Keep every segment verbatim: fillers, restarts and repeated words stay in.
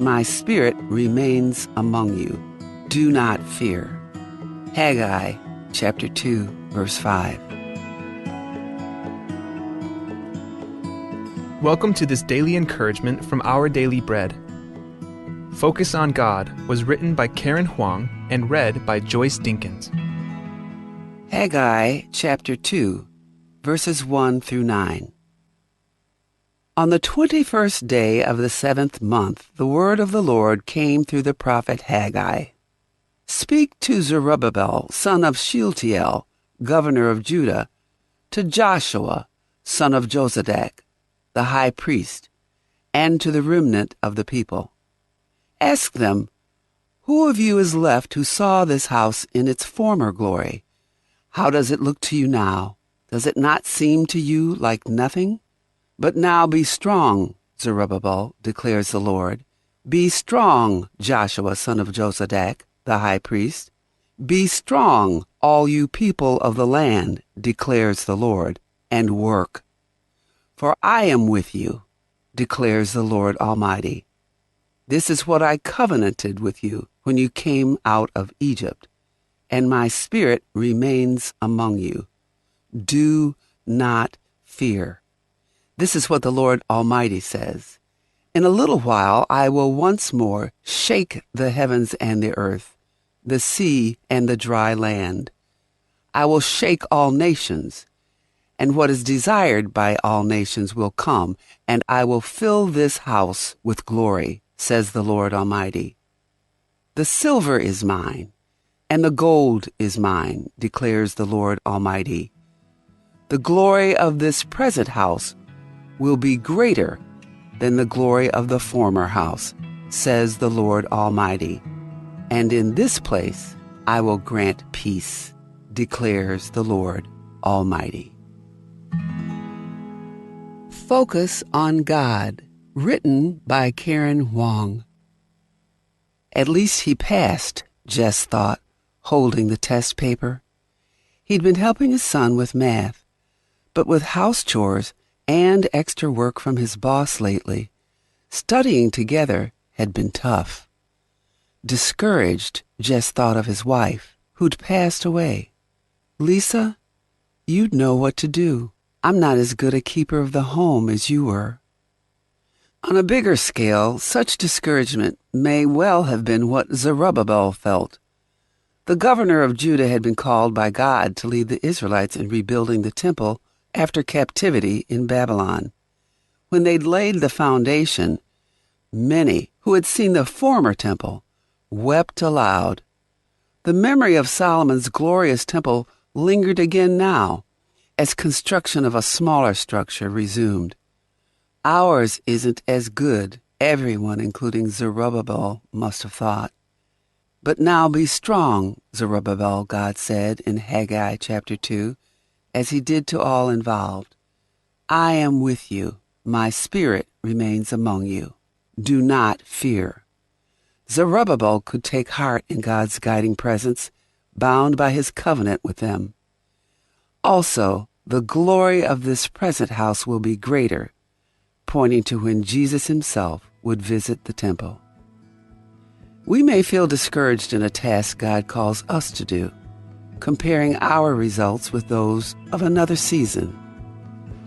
My spirit remains among you. Do not fear. Haggai chapter two, verse five. Welcome to this daily encouragement from Our Daily Bread. Focus on God was written by Karen Huang and read by Joyce Dinkins. Haggai chapter two, verses one through nine. On the twenty-first day of the seventh month, the word of the Lord came through the prophet Haggai. "Speak to Zerubbabel, son of Shealtiel, governor of Judah, to Joshua, son of Jozadak, the high priest, and to the remnant of the people. Ask them, 'Who of you is left who saw this house in its former glory? How does it look to you now? Does it not seem to you like nothing? But now be strong, Zerubbabel,' declares the Lord. "Be strong, Joshua, son of Jozadak, the high priest. Be strong, all you people of the land," declares the Lord, "and work. For I am with you," declares the Lord Almighty. "This is what I covenanted with you when you came out of Egypt, and my spirit remains among you. Do not fear." This is what the Lord Almighty says. "In a little while I will once more shake the heavens and the earth, the sea and the dry land. I will shake all nations, and what is desired by all nations will come, and I will fill this house with glory," says the Lord Almighty. "The silver is mine, and the gold is mine," declares the Lord Almighty. "The glory of this present house will be greater than the glory of the former house," says the Lord Almighty. "And in this place I will grant peace," declares the Lord Almighty. Focus on God, written by Karen Huang. "At least he passed," Jess thought, holding the test paper. He'd been helping his son with math, but with house chores and extra work from his boss lately, studying together had been tough. Discouraged, Jess thought of his wife, who'd passed away. "Lisa, you'd know what to do. I'm not as good a keeper of the home as you were." On a bigger scale, such discouragement may well have been what Zerubbabel felt. The governor of Judah had been called by God to lead the Israelites in rebuilding the temple after captivity in Babylon. When they'd laid the foundation, many who had seen the former temple wept aloud. The memory of Solomon's glorious temple lingered again now, as construction of a smaller structure resumed. "Ours isn't as good," everyone, including Zerubbabel, must have thought. "But now be strong, Zerubbabel," God said in Haggai chapter two, as he did to all involved. "I am with you. My spirit remains among you. Do not fear." Zerubbabel could take heart in God's guiding presence, bound by his covenant with them. Also, the glory of this present house will be greater, pointing to when Jesus himself would visit the temple. We may feel discouraged in a task God calls us to do, comparing our results with those of another season.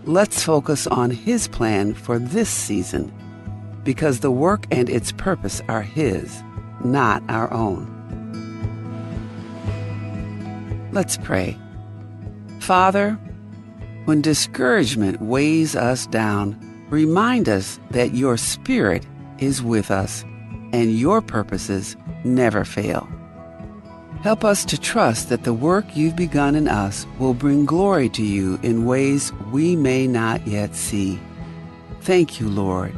Let's focus on his plan for this season, because the work and its purpose are his, not our own. Let's pray. Father, when discouragement weighs us down, remind us that your Spirit is with us and your purposes never fail. Help us to trust that the work you've begun in us will bring glory to you in ways we may not yet see. Thank you, Lord.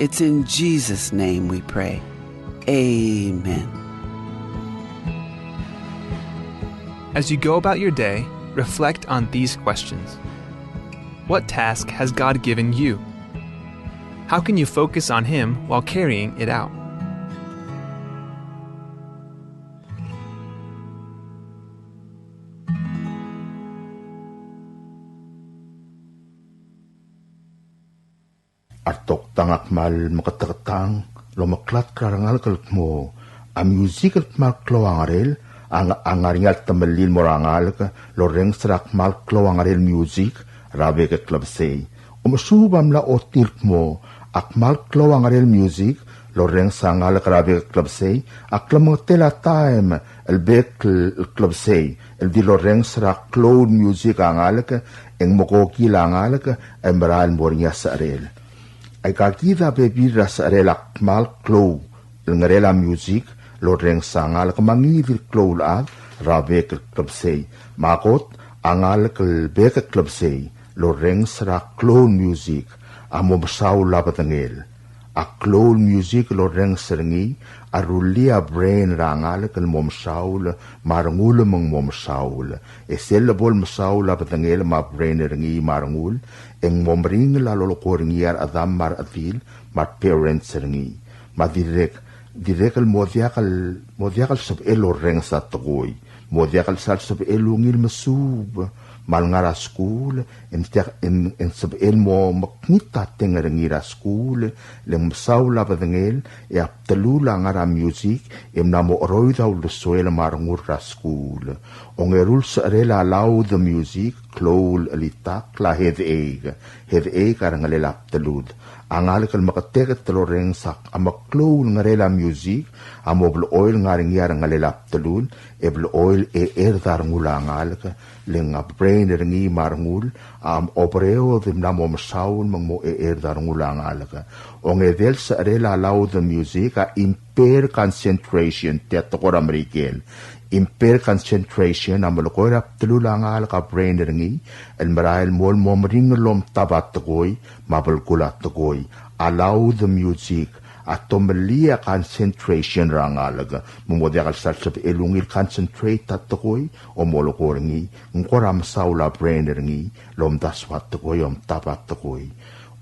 It's in Jesus' name we pray. Amen. As you go about your day, reflect on these questions. What task has God given you? How can you focus on Him while carrying it out? A retoktang a kmal meketeketang Lomeklatk er a rengalek el kmo a music el kmal klou a ngerel a ng-, a ngar er ngii a temellel el mo er a ngalek el orrenges er a kmal klou a ngerel music er a bek el klebesei. Omesuub a mla ochotii el kmo a kmal klou a ngerel music el orrenges a ngalek er a bek el klebesei a klemengetel a taem el bek el klebesei el di lorrenges er a klou el music a ngalek e ng mekokil a ngalek e merael el mo er ngii a secherel. Aika kid a bebil er a secherel a kmal klou el ngerel a music el orrenges a ngalek me a ngii di el klou el chad er a bek el klebesei. Me a kot, a ngalek el bek el klebesei el orrenges er a klou el music a mo mesaul a bedengel. A klou el music el orrenges er ngii a rullii a brain er a ngalek el mo mesaul me a rengul me ng mo mesaul. E sel lebo el mesaul a bedengel me a brain er ngii me a rengul, e ng mo meringel a lolekoi er ngii a rechedam me a rechedil me a parents er ngii. Me a dirrek, dirrek el mo diak el, mo diak el sebechel el orrenges a tekoi. Mo diak el sal sebechel el ungil mesuub me a lengar er a skuul, e ng diak, e ng, e ng sebechel el mo mekngit a teng er ngii er a skuul, le ng mesaul a bedengel, e a bdelul a ngar er a music, e mla mo cheroid a uldesuel me a rengul er a skuul. Ongeru el secherel a loud music, klou el chelitakl a headache. Headache a rengelel a bdelud. A ngalek el meketeket el orrenges a meklou el ngerel a music a mo blechoel ngar er ngii a rengelel a bdelul, e blechoel e cherd a rengul a ngalek, le ng a brain er ngii me a rengul a oberaod e mla mo mesaul me ng mo cherd a rengul a ngalek. Ongedei el secherel a loud music a impair concentration, tia tekoi er a Merikel. Impair concentration a melekoi er a bdelul a ngalek a brain er ngii el merael el mo, mo meringel el omtab a tekoi me a belkul a tekoi. A loud music a tomellii a concentration er a ngalek me mo diak el sal sebechel el ungil concentrate a tekoi, omelekoi er ngii, ng kora mesaul a brain er ngii el omdasu a tekoi, omtab a tekoi.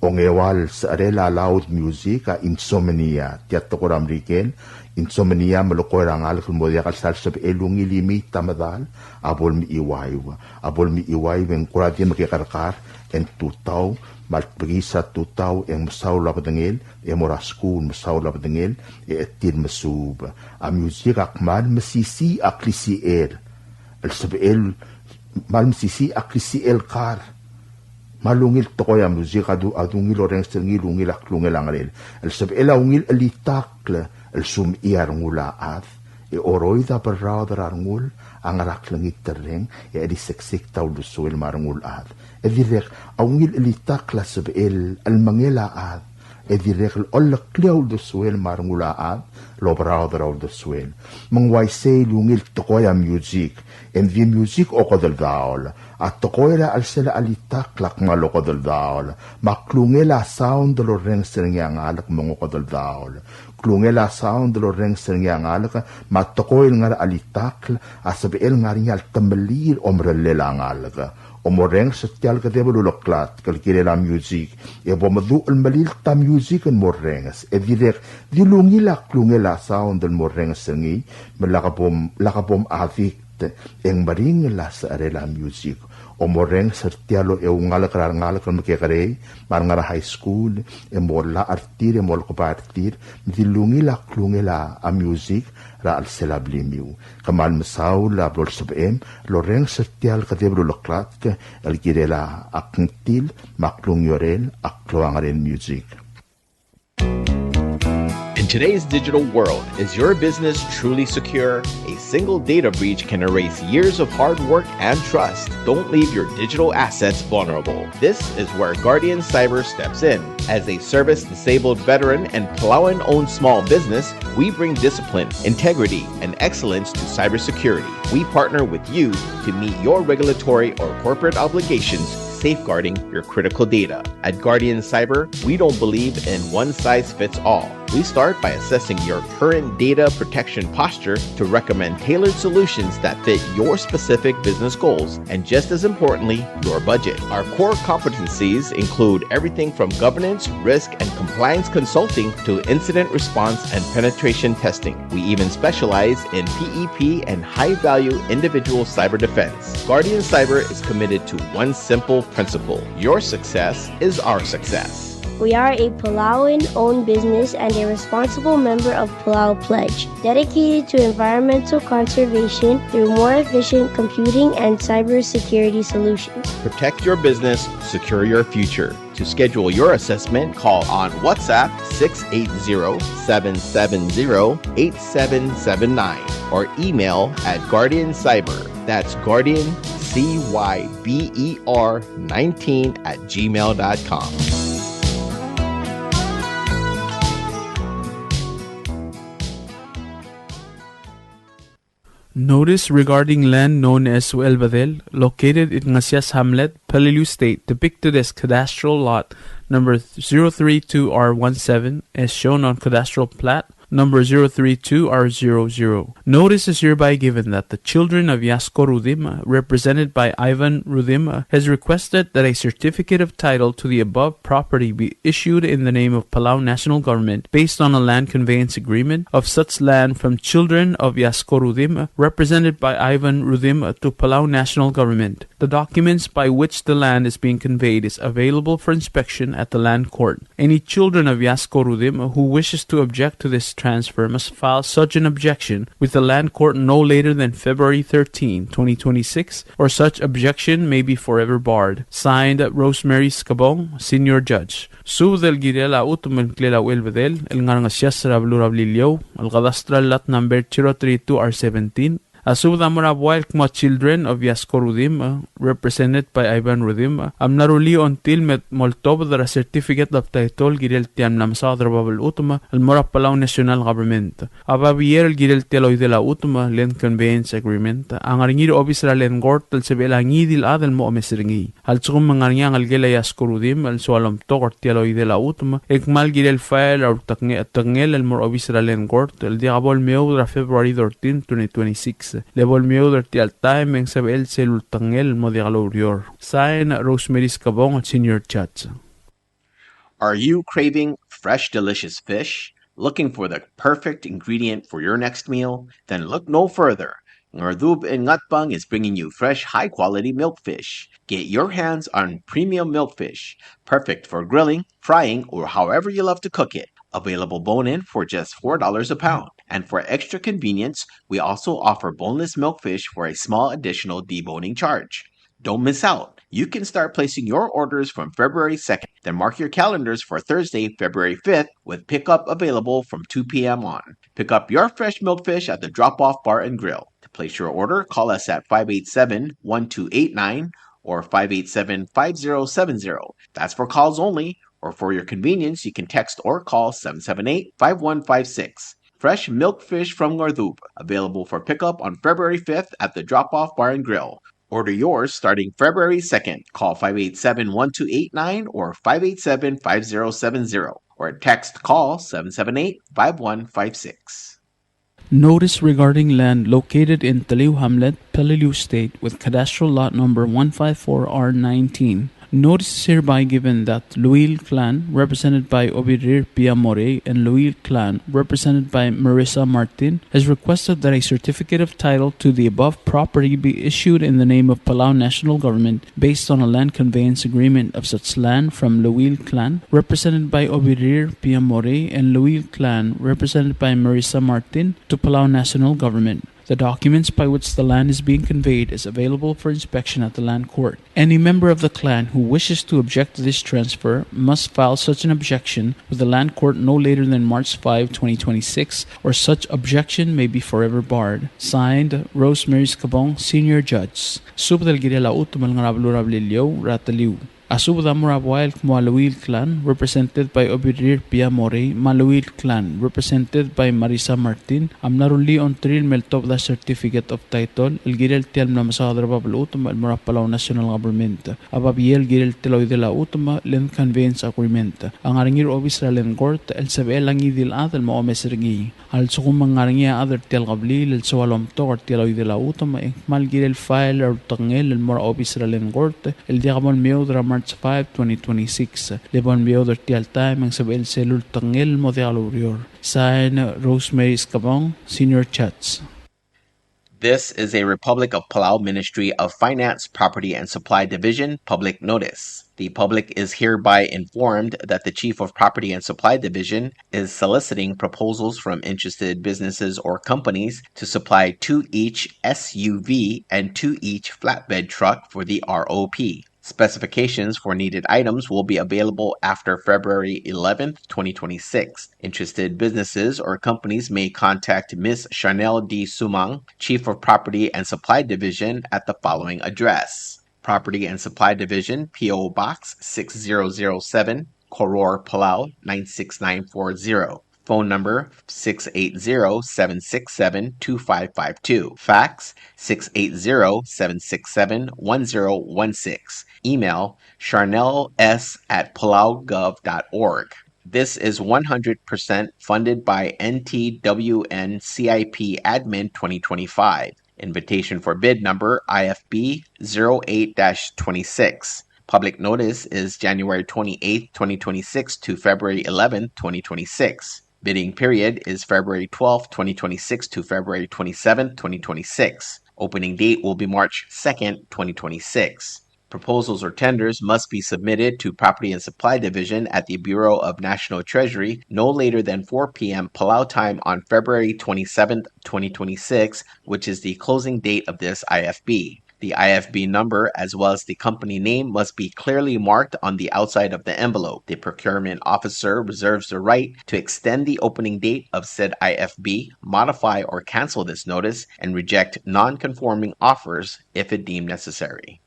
Ongeua el secherel a loud music a insomnia, tia tekoi er a Merikel. Insomnia a melekoi er a ngalek el mo diak el sal sebechel el ungil imiit a medal, a bo lemechiuaiu. A bo lemechiuaiu e ng kora di mekekerkar, e ng tutau, me a lebekiis a tutau, e ng mesaul a bedengel, e mo er a skuul mesaul a bedengel, e chetil mesuub. A music a kmal mesisiich a klisichel. El sebechel, kmal mesisiich a klisichel el kar. Me a lungil tekoi a music a du, a dungil orrenges er ngii el ungil a klungel a ngerel. El sebechel a ungil chelitakl el sumechii a rengul a chad, e oroid a berraod er a rengul a ngar er a klengiterreng, e cheliseksek a uldesuel me a rengul a chad. E dirrek a ungil chelitakl a sebechel el mengel a chad, e dirrek el oleklii a uldesuel me a rengul a chad el oberaod er a uldesuel. Me ng uaisei el ungil tekoi a music, e ng di music okedeldaol. A tekoi er a chelsel a chelitakl a kmal okedeldaol. Me a klungel a sound el orrenges er ngii a ngalek me ng okedeldaol. Klungel a sound el orrenges er ngii a ngalek me a tekoi el ngar er a chelitakl a sebechel ngar er ngii a letemellii el omerellel a ngalek. Omorrenges er tia el kedeb el uleklatk el kirel a music, e bo meduch el melilt a music el morrenges. E dirrek, di lungil a klungel a sound el morrenges er ngii, me lak bom, lak bom addict, e ng meringel a secherel a music. Omorrenges er tia el oungalek er a rengalek el mekekerei, me a rengar er a high school, e mo llach er tir, e mo lekebai er tir, me di lungil a klungel a music er a chelsel a blimiu. Kmal mesaul a blo lsebechem el orrenges er tia el kedeb el uleklatk el kirel a kngtil me a klungiolel a klou a ngerel music. In today's digital world, is your business truly secure? A single data breach can erase years of hard work and trust. Don't leave your digital assets vulnerable. This is where Guardian Cyber steps in. As a service disabled veteran and Palauan owned small business, we bring discipline, integrity, and excellence to cybersecurity. We partner with you to meet your regulatory or corporate obligations, safeguarding your critical data. At Guardian Cyber, we don't believe in one size fits all. We start by assessing your current data protection posture to recommend tailored solutions that fit your specific business goals and, just as importantly, your budget. Our core competencies include everything from governance, risk, and compliance consulting to incident response and penetration testing. We even specialize in P E P and high-value individual cyber defense. Guardian Cyber is committed to one simple principle: your success is our success. We are a Palauan-owned business and a responsible member of Palau Pledge, dedicated to environmental conservation through more efficient computing and cybersecurity solutions. Protect your business, secure your future. To schedule your assessment, call on WhatsApp six eight zero, seven seven zero, eight seven seven nine or email at Guardian Cyber. That's Guardian C Y B E R nineteen at gmail dot com. Notice regarding land known as Uelbedel, located in Ngasias Hamlet, Peleliu State, depicted as cadastral lot number zero three two R one seven, as shown on cadastral plat number zero three two R zero zero. Notice is hereby given that the children of Yasko Rudimch, represented by Ivan Rudimch, has requested that a certificate of title to the above property be issued in the name of Palau National Government based on a land conveyance agreement of such land from children of Yasko Rudimch, represented by Ivan Rudimch, to Palau National Government. The documents by which the land is being conveyed is available for inspection at the Land Court. Any children of Yasko Rudimch who wishes to object to this transfer must file such an objection with the Land Court no later than February thirteen, twenty twenty-six, or such objection may be forever barred. Signed, Rosemary Skebong, Senior Judge. Subed el kirel a chutem el ngklel a Uelbedel el ngar er a Ngesias er a beluu er a Beliliou, el cadastral lot number zero three two R seventeen, a subed a mo er a buai el kmo a children of Yasko Rudimch, represented by Ivan Rudimch, a mla rullii a ongtil me moltobed er a certificate of title el kirel tia el mla mesaod er a bab el chutem el mo er a Palau National Government. A babier el kirel tia el oidel a chutem, land conveyance agreement, a ngar er ngii er a obis er a Land Court el sebechel a ngii di el chad el mo omes er ngii. A lsekum e ng ngar er ngii a ngelekel a Yasko Rudimch el soal omtok er tia el oidel a chutem, e ng kmal kirel file er a ulteknge-, tekngel el mo er a obis er a Land Court el diak bo lemeoud er a February thirteen, twenty twenty-six. Le bo lemeoud er tia el taem e ng sebechel sel ultekngel el mo diak loureor. Sign, Rosemary Skebong, Senior Judge. Are you craving fresh, delicious fish? Looking for the perfect ingredient for your next meal? Then look no further. Ngardub in Ngatpang is bringing you fresh, high-quality milkfish. Get your hands on premium milkfish, perfect for grilling, frying, or however you love to cook it. Available bone-in for just four dollars a pound. And for extra convenience, we also offer boneless milkfish for a small additional deboning charge. Don't miss out. You can start placing your orders from February second. Then mark your calendars for Thursday, February fifth, with pickup available from two p.m. on. Pick up your fresh milkfish at the Drop Off Bar and Grill. To place your order, call us at five eight seven, one two eight nine or five eight seven, five zero seven zero. That's for calls only, or for your convenience, you can text or call seven seven eight, five one five six. Fresh milkfish from Ngardub, available for pickup on February fifth at the Drop Off Bar and Grill. Order yours starting February second. Call five eight seven, one two eight nine or five eight seven, five zero seven zero, or text call seven seven eight, five one five six. Notice regarding land located in Teliu Hamlet, Peleliu State, with cadastral lot number one five four R nineteen. Notice is hereby given that Luil Clan, represented by Obirir Pia Morei, and Luil Clan, represented by Marissa Martin, has requested that a certificate of title to the above property be issued in the name of Palau National Government based on a land conveyance agreement of such land from Luil Clan, represented by Obirir Pia Morei, and Luil Clan, represented by Marissa Martin, to Palau National Government. The documents by which the land is being conveyed is available for inspection at the Land Court. Any member of the clan who wishes to object to this transfer must file such an objection with the Land Court no later than March five, twenty twenty-six, or such objection may be forever barred. Signed, Rosemary Skebong, Senior Judge. Subed el kirel a chutem el ngar er a beluu er a Beliliou er a Teliu. A subed a mo er a buai el kmo a Luil Clan, represented by Obirir Pia Morei, me a Luil Clan, represented by Marissa Martin, a mla rullii a ongtil me ltobed a certificate of title el kirel tia el mla mesaod er a bab el chutem el mo er a Palau National Government. A babier el kirel tia el oidel a chutem, land conveyance agreement, a ngar er ngii er a obis er a Land Court el sebechel a ngii di el chad el mo omes er ngii. A lsekum e ng ngar er ngii a chad er tia el kebliil el soal omtok er tia el oidel a chutem, e ng kmal kirel file er a ultekngel el mo er a obis er a Land Court el diak bo lemeoud er a March five, twenty twenty-six. Le bo lemeoud er tia el taem e ng sebechel sel ultekngel el mo diak loureor. Sign, Rosemary Skebong, Senior Judge. This is a Republic of Palau Ministry of Finance, Property and Supply Division public notice. The public is hereby informed that the Chief of Property and Supply Division is soliciting proposals from interested businesses or companies to supply two each S U V and two each flatbed truck for the R O P. Specifications for needed items will be available after February eleventh, twenty twenty-six. Interested businesses or companies may contact Miss Chanel D. Sumang, Chief of Property and Supply Division, at the following address: Property and Supply Division, P O Box six zero zero seven, Koror, Palau nine six nine four zero. Phone number six eight zero, seven six seven, two five five two. Fax six eight zero, seven six seven, one zero one six. Email charnels at palaugov dot org. This is one hundred percent funded by N T W N C I P Admin twenty twenty-five. Invitation for bid number I F B zero eight dash twenty-six. Public notice is January twenty-eighth, twenty twenty-six to February eleventh, twenty twenty-six. Bidding period is February twelfth, twenty twenty-six to February twenty-seventh, twenty twenty-six. Opening date will be March second, twenty twenty-six. Proposals or tenders must be submitted to Property and Supply Division at the Bureau of National Treasury no later than four p.m. Palau time on February twenty-seventh, twenty twenty-six, which is the closing date of this I F B. The I F B number, as well as the company name, must be clearly marked on the outside of the envelope. The procurement officer reserves the right to extend the opening date of said I F B, modify or cancel this notice, and reject non-conforming offers if it deemed necessary.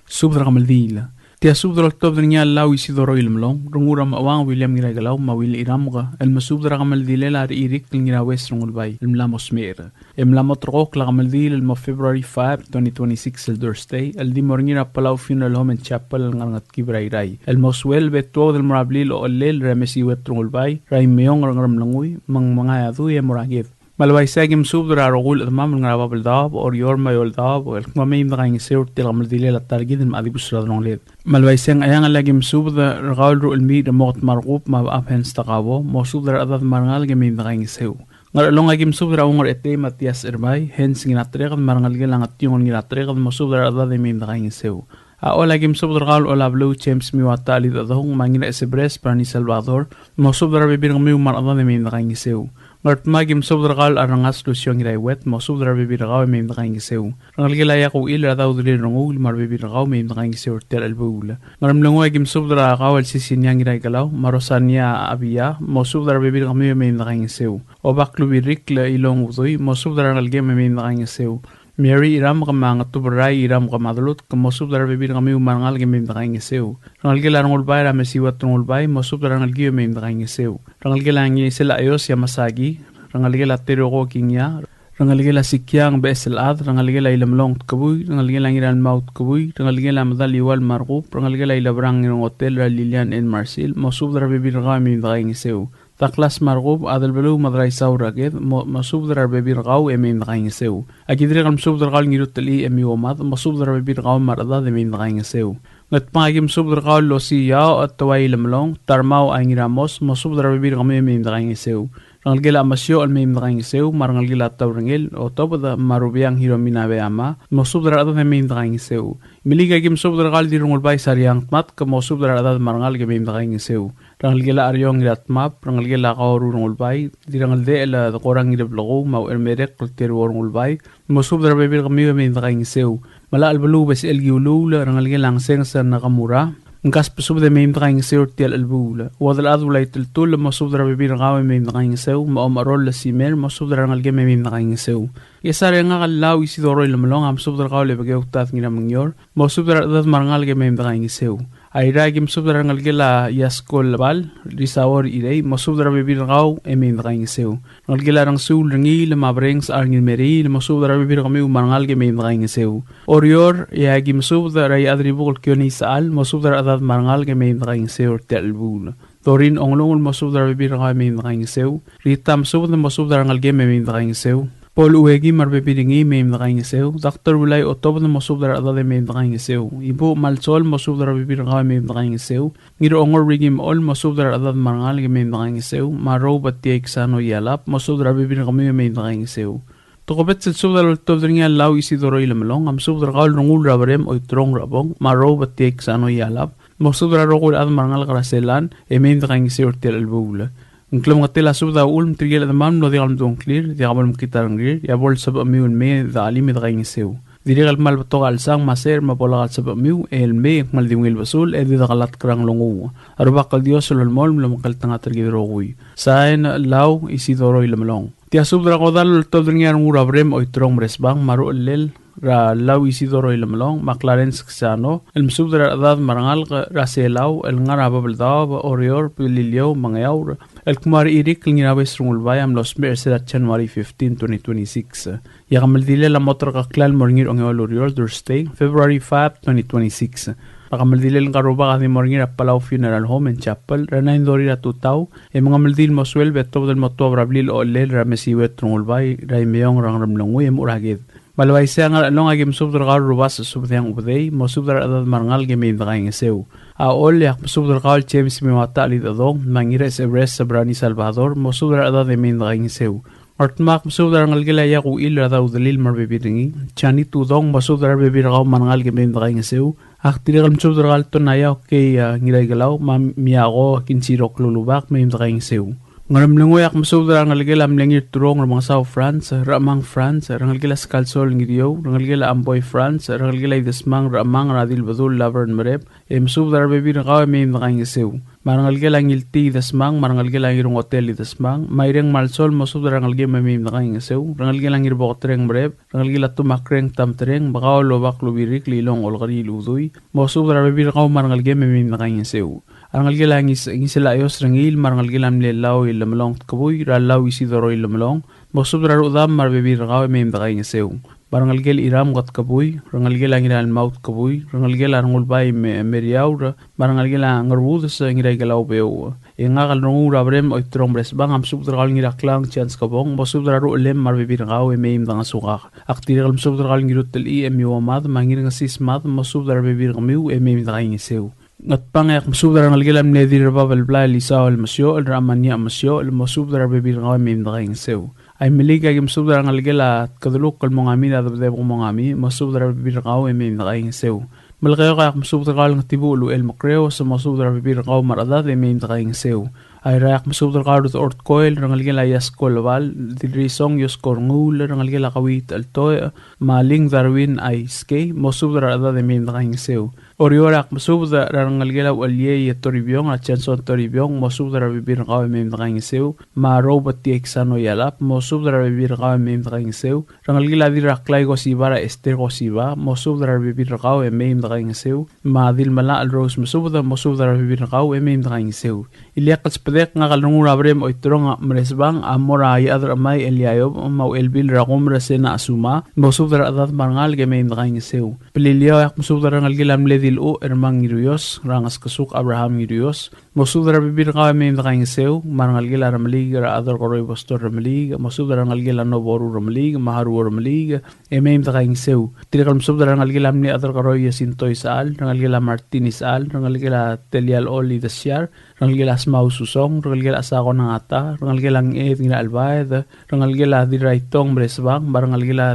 Subed er a kemeldiil. Tia subed er a oltobed er ngii a Lau Isidoro Ilemlong, Rengul er a Mecheuang William Ngiraikelau, me a Will Iramk, el mesubed er a kemeldilel a Rechirikl Ngiraues Rengulbai, el mla mo smecher. E mla mo terrekokl a kemeldiil el mo February five, twenty twenty-six el Thursday, el di mo er ngii er a Palau Funeral Home and Chapel el ngar er a Ngetkib er a Irrai. El mo sueleb e tuobed el mo er a blil a ochellel er a Mesiuet Rengulbai, er a Imeong er a Ngeremlengui, me ng mengai a dui e mo er a ked. Me le uaisei e aki mesubed er a rokui el chedemam el ngar er a bab el daob, Oreor me a eou el daob, el kmo mei me dekaingeseu er tia el kemeldilel a ta er kid el mla dibus er a delongeled. Me le uaisei e ng Ngcheangel e aki mesubed er kau el Ruchelmiich er a Moket me a Rekub me a Bechab Hans Takabo, mosubed er a rechedad me a rengalek e mei me dekaingeseu. Ngerchelong e aki mesubed er a Uong er a Etei Matias Erbai, Hans Ngiratereked me a rengelekel a Ngetiungel Ngiratereked, mosubed er a rechedad e mei me dekaingeseu. A Choll e aki mesubed er kau el Olabeluu James Miwata Chelidechedong me a Ngirachesebres Brani Salvador, mosubed er a rebebil er kemiu me a rechedad e mei me dekaingeseu. Ngardmau e aki mesubed er kau el Arrengas Lucio Ngiraiuet, mosubed er a rebebil er kau e mei me dekaingeseu. Rengelekel a Iakuil er a Daudelil Renguul me a rebebil er kau e mei me dekaingeseu er tia el chelebuul. Ngeremlengui e aki mesubed er kau el Sisinia Ngiraikelau me a Rosania Abia, mosubed er a rebebil er kemiu e mei me dekaingeseu. Obak Lubirikl Ilong Udui, mosubed er a rengelekem e mei me dekaingeseu. Mary Iramk me a Ngetuberai Iramk me a Delutk, mosubed er a rebebil er kemiu me a rengalek e mei me dekaingeseu. Rengelekel a Rengulbai er a Mesiuet Rengulbai, mosubed er a rengelekiu e mei me dekaingeseu. Rengelekel a Ngisel Aios Yamasaki, rengelekel a Teroko Kingia, rengelekel a Sikiang Becheselchad, rengelekel a Ilemlong Tkebui, rengelekel a Ngiralmau Tkebui, rengelekel a Medaliual me a Rekub, rengelekel a Ilebrang Ngirongotel er a Lilian N. Marsil, mosubed er a rebebil er kau e mei me dekaingeseu. Douglas me a Rekub, Adelbeluu me a Deraisau er a Ked, mo-, mosubed er a rebebil er kau e mei me dekaingeseu. Aki dirrek el mesubed er kau el Ngirutelchii Emiu Omad, mosubed er a rebebil er kau me a rechedad e mei me dekaingeseu. Ngatpang e aki mesubed er kau el Losii Iaoch, Teuai Ilemlong, Tarmau Aingiramos, mosubed er a rebebil er kemiu e mei me dekaingeseu. Rengelekel a Chemesiochel e mei me dekaingeseu, me a rengelekel a Taurengel, Otobed me a Rubiang Hiromi Nabeyama, mosubed er a rechedad e mei me dekaingeseu. Imeliik e aki mesubed er kau el Dirrengulbai Sariang Tmatk, mosubed er a rechedad me a rengalek e mei me dekaingeseu. Rengelekel a Ariong Ngiratmab, rengelekel a Kaoru Rengulbai, Dirrengeldechel Dekorang Ngireblekuu, me a Uchermerekl Teruo Rengulbai, mosubed er a rebebil er kemiu e mei me dekaingeseu. Melachelbeluu Besechel Kiuluul, rengelekel a Ngesenges Nakamura, mkasbesubed e mei me dekaingeseu er tia el chelebuul. Uodelchad Ulai Teltull, mosubed er a rebebil er kau e mei me dekaingeseu, me a Omecherol Lesimer, mosubed er a rengelekem e mei me dekaingeseu. Ngchesar e ngak el Lau Isidoro Ilemelong a mesubed er kau el Ebekeu Tad Ngiramengior, mosubed er a rechedad me a rengalek e mei me dekaingeseu. Airai e aki mesubed er a rengelekel a Iaskol Lebal, Risaor Irei, mosubed er a rebebil er kau e mei me dekaingeseu. Rengelekel a Rengsuul Rengiil me a Berenges Arngil Meriil, mosubed er a rebebil er kemiu me a rengalek e mei me dekaingeseu. Oreor e aki mesubed er a Iechadribukel Kione Isechal, mosubed er a rechedad me a rengalek e mei me dekaingeseu er tia el chelebuul. Dorin Ongelungel, mosubed er a rebebil er kau e mei me dekaingeseu. Rita Mesubed, mosubed er a rengelekem e mei me dekaingeseu. Paul Ueki me a rebebil er ngii e mei me dekaingeseu. Doctor Ulai Otobed, mosubed er a rechedad e mei me dekaingeseu. Ibuuch Malsol, mosubed er a rebebil er kau e mei me dekaingeseu. Ngirongor Ricky Mechol, mosubed er a rechedad me a rengalek e mei me dekaingeseu. Me a Rou Batia Iksano Ialap, mosubed er a rebebil er kemiu e mei me dekaingeseu. Tokubets el subed a loltobed er ngii a Lau Isidoro Ilemelong, a mesubed er kau el Rengul er a Berem Oiterong Rebong, me a Rou Betiek Sano Ialab, mosubed er a rokui el chad me a rengalek er a Selan, e mei me dekaingeseu er tia el chelebuul. Ng klemengetel a subed a uchul me tirke el chedemam el mlo diak el medung a ngklir, diak bo lemekngit a rengrir, e a bo lsebechemiu el mei e dechelim e dekaingeseu. Dirrek el kmal betok a chelsang me a secher me a bo lak el sebechemiu el mei e ng kmal di ungil besul e di dekelatk er a nglunguuch. A Rubak el Dios a lolemolem el omekngeltengat er kid el rokui. Sain, Lau Isidoro Ilemelong. Tia subed er a kodall a loltobed er ngii a Rengul er a Berem Oiterong Meresbang, me a ruchellel er a Lau Isidoro Ilemelong, me a Clarence Ksano, el mesubed er a rechedad me a rengalek er a Selau el ngar er a Babeldaob, Oreor, Beliliou, me a Ngeaur, el kmo a Rechirikl Ngiraues Rengulbai a mlo smecher er sel January fifteen, twenty twenty-six. E a kemeldilel a mo terkakl el mo er ngii er a ongeua el ureor, Thursday, February five, twenty twenty-six. A kemeldilel ngka el rubak a di mo er ngii er a Palau Funeral Home and Chapel er a nine thirty er a tutau, e mengemeldiil el mo sueleb e tobed el mo tuab er a blil ochellel er a Mesiuet Rengulbai er a Imeong er a Ngeremlengui e mo er a ked. Me a le uaisei e a Ngerchelong, aki mesubed er kau el Rubasech Subedeang Ubedei, mosubed er a rechedad me a rengalek e mei me dekaingeseu. A Ollei, e ak mesubed er kau el James Miwata Chelidechedong, me a Ngiraesebres Sebrani Salvador, mosubed er a rechedad e mei me dekaingeseu. Ngardmau, e ak mesubed er a rengelekel a Iakuchil er a Daudelil me a rebebil er ngii. Jani Tudong, mosubed er a rebebil er kau me a rengalek e mei me dekaingeseu. Ak dirrek el mesubed er kau el Tonaiau Kei, a, Ngiraikelau, me a Miako Kinsiro Klulubak, mei me dekaingeseu. Ngeremlengui, e ak mesubed er a rengelekel a mle Ngirturong er a Mengesau Franz, Rechemang Franz, rengelekel a Skalsol Ngiriou, rengelekel a Amboi Franz, rengelekel a Idesmang Rechemang er a Dilbedul Laverne Merep, e mesubed er a rebebil er kau e mei me dekaingeseu. Me a rengelekel a Ngiltii Idesmang, me a rengelekel a Ngirngotel Idesmang, me a Ireng Malsol, mosubed er a rengelekem e mei me dekaingeseu, rengelekel a Ngirboketereng Merep, rengelekel a Tumakreng Tamtereng, me kau el Obak Lubirikl Ilong Olkeriil Udui, mosubed er a rebebil er kau me a rengelekem e mei me dekaingeseu. A rengelekel a Ngis-, Ngiselaios Rengiil, me a rengelekel a mle Lau Ilemelong Tkebui, er a Lau Isidoro Ilemelong, mosubed er a rudam me a rebebil er kau e mei me dekaingeseu. Me a rengelekel Iram Ketkebui, rengelekel a Ngiralmau Tkebui, rengelekel a Rengulbai me-, Meriaur, me a rengelekel a Ngerudes Ngiraikelau Beuch. E ngak el Rengul er a Berem Oiterong Meresbang a mesubed er kau el Ngiraklang Chance Kebong, mosubed er a ruchelem me a rebebil er kau e mei me dengesukak. Ak dirrek el mesubed er kau el Ngirutelchii Emiuo Mad, me a Ngirngesis Mad, mosubed er a rebebil er kemiu e mei me dekaingeseu. Ngatpang, e ak mesubed er a rengelekel a mle Dirrebab el Blai el Isau el Mesiochel, er a Mania Mesiochel, mosubed er a rebebil er kau e mei me dekaingeseu. Aimeliik, e aki mesubed er a rengelekel a Tkedeluk el Mongami er a Debedebek Mongami, mosubed er a rebebil er kau e mei me dekaingeseu. Melekeok, e ak mesubed er kau el Ngetibuchel Uchel Mekreos, mosubed er a rebebil er kau me a rechedad e mei me dekaingeseu. Airai, e ak mesubed er kau el Rutechor Tkoel, rengelekel a Iasko Lebal, Dilrisong Iosko Renguul, rengelekel a Kawit el Toech, me a Ling Darwin Aiskei, mosubed er a rechedad e mei me dekaingeseu. Oreor, e ak mesubed er a rengelekel a Ucheliei Toribiong, er a Johnson Toribiong, mosubed er a rebebil er kau e mei me dekaingeseu, me a Rou Betiek Sano Ialap, mosubed er a rebebil er kau e mei me dekaingeseu. Rengelekel a Dirraklai Kosiba, er a Esther Kosiba, mosubed er a rebebil er kau e mei me dekaingeseu, me a Dilmelachel Rose Mesubed, mosubed er a rebebil er kau e mei me dekaingeseu. Ileakl el subedek, ngak el Rengul er a Berem Oiterong Meresbang a mo er a Iechad er a Chemai Eliayob, me a Uchelbil er a Kumer Sena Asuma, mosubed er a rechedad me a rengalek e mei me dekaingeseu. Beliliou, e ak mesubed er a rengelekel a mle Diluchel Ermang Ngiruios, er a Ngeskesuk Abraham Ngiruios, mosubed er a rebebil er kau e mei me dekaingeseu, me a rengelekel a Remeliik er a Chad er a Koroi Pastor Remeliik, mosubed er a rengelekel a Noboru Remeliik, me a Haruo Remeliik, e mei me dekaingeseu. Dirrek el mesubed er a rengelekel a mle Chad er a Koroi Sinto Isechal, rengelekel a Martin Isechal, rengelekel a Telial Oli Desiar, rengelekel a Smau Susong, rengelekel a Sako Nangata, rengelekel a Ngched Ngirachelbaed, rengelekel a Dirraitong Meresbang, me a rengelekel a,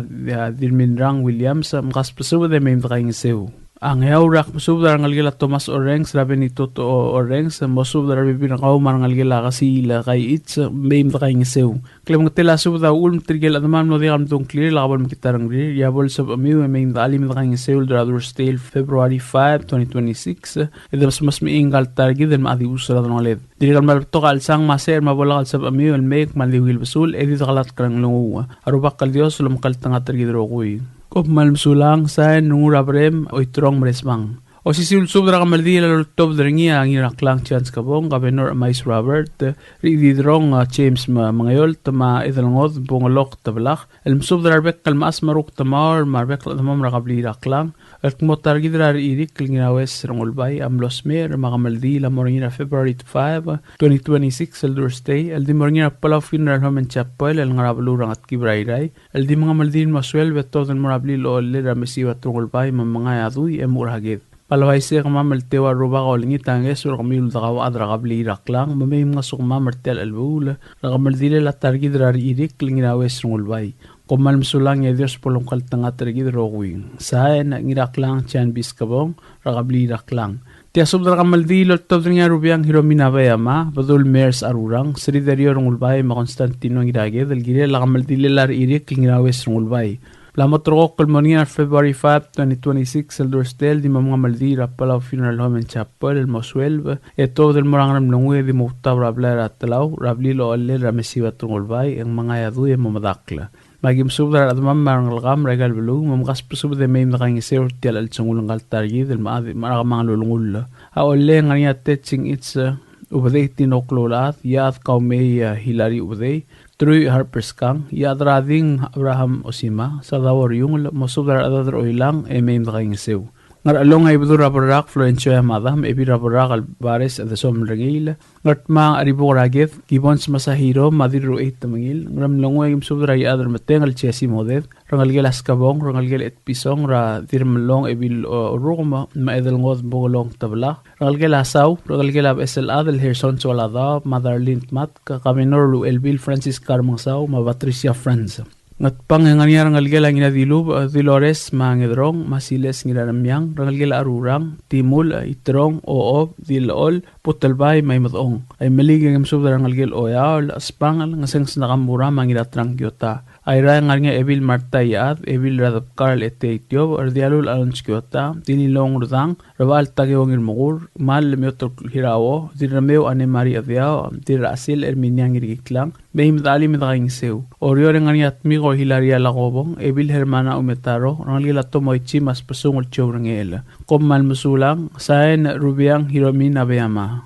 a, Dirminrang Williams, mkasbesubed e mei me dekaingeseu. A Ngeaur, e ak mesubed er a rengelekel a Thomas Orrenges, er a Benito To-, Orrenges, mosubed er a rebebil er kau me a rengelekel a Kasiil Kaiich, mei me dekaingeseu. Klemengetel a subed a uchul me tirke el chedemam el mlo diak el medung a ngklir, lak bo lemekngit a rengrir, e a bo lsebechemiu e mei me dechelim e dekaingeseu el Thursday, February five, twenty twenty-six, e de mesmesmechii ngka el ta er kid el mla dibus er a delongeled. Dirrek el kmal betok a chelsang me a secher me a bo lak el sebechemiu el mei e kmal di ungil besul e di dekelatk er a nglunguuch. A Rubak el Dios a lomekngeltengat er kid el rokui. Kom kmal mesulang. Sain, Rengul er a Berem Oiterong Meresbang. Osisiu el subed er a kemeldiil a loltobed er ngii a Ngiraklang Chance Kebong, Governor Emais Robert, Rididerong, a, James Me-, Mengeolt, me a Edelngod Bungelok Tebelak, el mesubed er a rebek el mechas me a rukdemaol me a rebek el chedemam er a kebliil er a Klang, el kmo ta er kid er a Rechirikl Ngiraues Rengulbai a mlo smecher, me a kemeldiil a mo er ngii er a February five, twenty twenty-six, el Thursday, el di mo er ngii er a Palau Funeral Home and Chapel el ngar er a beluu er a Ngetkib er a Irrai, el di mengemeldiil el mo sueleb e tobed el mo er a blil ochellel er a Mesiuet Rengulbai me a Mengai a Dui e mo er a ked. Me a le uaisei e kemam el teua el rubak a olengit a ngeso er kemiu el dekauchad er a kebliil er a Klang, me mei mngesukemam er tia el chelebuul er a kemeldilel a ta er kid er a Rechirikl Ngiraues Rengulbai. Kom kmal mesulang e a Dios bo lomekngeltengat er kid el rokui. Sain, Ngiraklang Jan Biskebong, er a kebliil er a Klang. Tia subed er a kemeldiil el oltobed er ngii a Rubiang Hiromi Nabeyama, Bedul Mers Arurang, Sri Dario Rengulbai, me a Constantino Ngiraked, el kirel a kemeldilel a Rechirikl Ngiraues Rengulbai. Mla mo ulterekokl el mo er ngii er a February five, twenty twenty-six, el Thursday, el di mo mengemeldiil er a Palau Funeral Home and Chapel, el mo sueleb, e tuobed el mo er a Ngeremlengui e di mo outab er a blai er a Telau, er a blil a ochellel er a Mesibat Rengulbai, e ng mengai a dui e mo medakl. Me aki mesubed er a rechedemam me a rengelekam er aika el beluu, me mkasbesubed e mei me dekaingeseu er tia el chelsengul ngka el ta er kid el mla di, me a kemanget el ulengull. A ochellel e ng ngar er ngii a Teching Itse, Ubedei Tino Kloulechad, Iechad Kaumei, e, Hilary Ubedei, Truich Harper Skang, Iechad er a Ding Abraham Osima, Sadao Oriungel, mosubed er a rechedad er Oilang, e mei me dekaingeseu. Ngerchelong a Ibedul er a Berrak Florencio Yamada, me a Ebil er a Berrak el Bares Edsom Rengiil, Ngardmau a Ribuk er a Ked, Gibbons Masahiro, me a Dirruchei Temengil, Ngeremlengui e ki mesubed er a Iechad er Metengel Jesse Moded, rengelekel a Skebong, rengelekel Etpison, er a Dirmelong Ebil, o, Rukem, me a Edelngod Bukelong Tebelak, rengelekel a Sau, rengelekel a Beselchad el Herson Soaladaob, me a Darlene Tmatk, Kaminor Luelbil Francisca Remengesau, me a Patricia Franz. Ngatpang e ng ngar er ngii a rengelekel a Ngiradilubech, e, Dolores me a Ngederong, me a Siles Ngiraremiang, rengelekel a Rurang, Timul, e, Iterong, Ochob, Dilechol, Butelbai, me a Imedechong. A Imeliik e ki mesubed er a rengelekel Oeaol, Espangel, Ngesenges Nakamura, me a Ngiratrang Kiota. A Irrai e ng ngar er ngii a Ebil Marta Iechad, Ebil er a Debkar el Etei Tiob, Rdialul Alons Kiota, Dililong Rdang, Rebechall Takeo Ngirmekur, Mal Miotok Hirao, Dirremeu Anne Marie Chedeaoch, Dirrachesil Erminia Ngirkiklang, mei me dechelim e dekaingeseu. Oreor e ng ngar er ngii a Tmiko Hilaria Lakobong, Ebil Hermana Umetaro, rengelekel a Tomoichi me a Sbesungel Joe Rengel. Kom kmal mesulang, sain Rubiang Hiromi Nabeyama.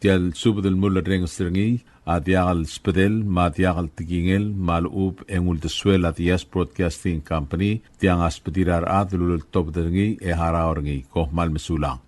Tia el subed el mulerrenges er ngii a diak el sbedel me a diak el tekingel me a lechub e ng uldesuel a Diaz Broadcasting Company, tiang a sbedir a rechad el uleltobed er ngii e harau er ngii. Kom kmal mesulang.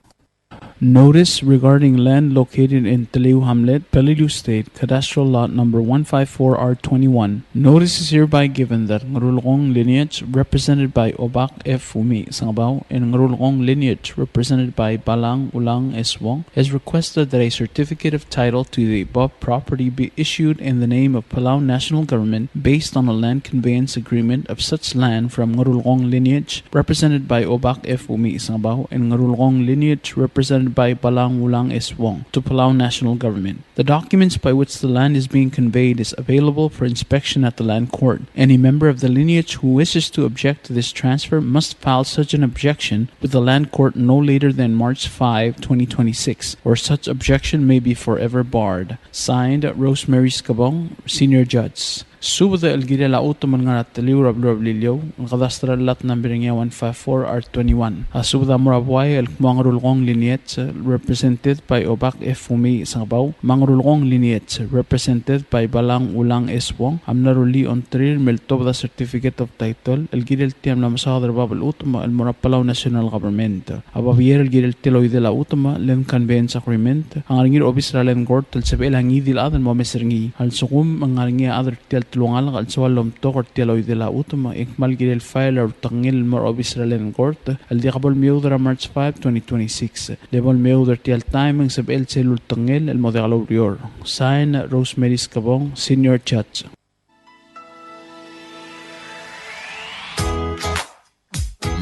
Notice regarding land located in Teliu Hamlet, Peleliu State, Cadastral Lot Number one five four R twenty-one. Notice is hereby given that Ngerulgong lineage, represented by Obak F. Umi Sengebau, and Ngerulgong lineage, represented by Balang Ulang S. Wong, has requested that a certificate of title to the above property be issued in the name of Palau National Government based on a land conveyance agreement of such land from Ngerulgong lineage, represented by Obak F. Umi Sengebau, and Ngerulgong lineage, represented by Balang Ulang S. Wong, to Palau National Government. The documents by which the land is being conveyed is available for inspection at the Land Court. Any member of the lineage who wishes to object to this transfer must file such an objection with the Land Court no later than March five, twenty twenty-six, or such objection may be forever barred. Signed, Rosemary Skebong, Senior Judge. Subed el kirel a chutem el ngar er a Teliu er a beluu er a Beliliou, el cadastral lot number er ngii a one five four R twenty-one. A subed a mo er a buai el kmo a Ngerulgong lineage, represented by Obak F. Umi Sengebau, me a Ngerulgong lineage, represented by Balang Ulang S. Wong, a mla rullii a ongtir me ltobed a certificate of title el kirel tia el mla mesaod er a bab el chutem el mo er a Palau National Government. A babier el kirel tia el oidel a chutem, land conveyance agreement, a ngar er ngii er a obis er a Land Court el sebechel a ngii di el chad el mo omes er ngii. A lsekum e ng ngar er ngii a chad er tia el telungalek el soal el omtok er tia el oidel a chutem, e ng kmal kirel file a ultekngel el mo er a obis er a Land Court el diak bo lemeoud er a March five, twenty twenty-six. Le bo lemeoud er tia el taem e ng sebechel sel ultekngel el mo diak loureor. Sign, Rosemary Skebong, Senior Judge.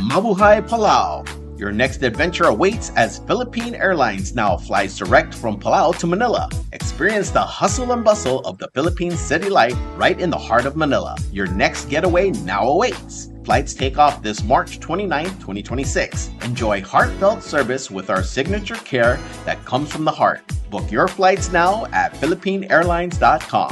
Mabuhay, Palau! Your next adventure awaits as Philippine Airlines now flies direct from Palau to Manila. Experience the hustle and bustle of the Philippine city life right in the heart of Manila. Your next getaway now awaits. Flights take off this March twenty-ninth, twenty twenty-six. Enjoy heartfelt service with our signature care that comes from the heart. Book your flights now at philippine airlines dot com.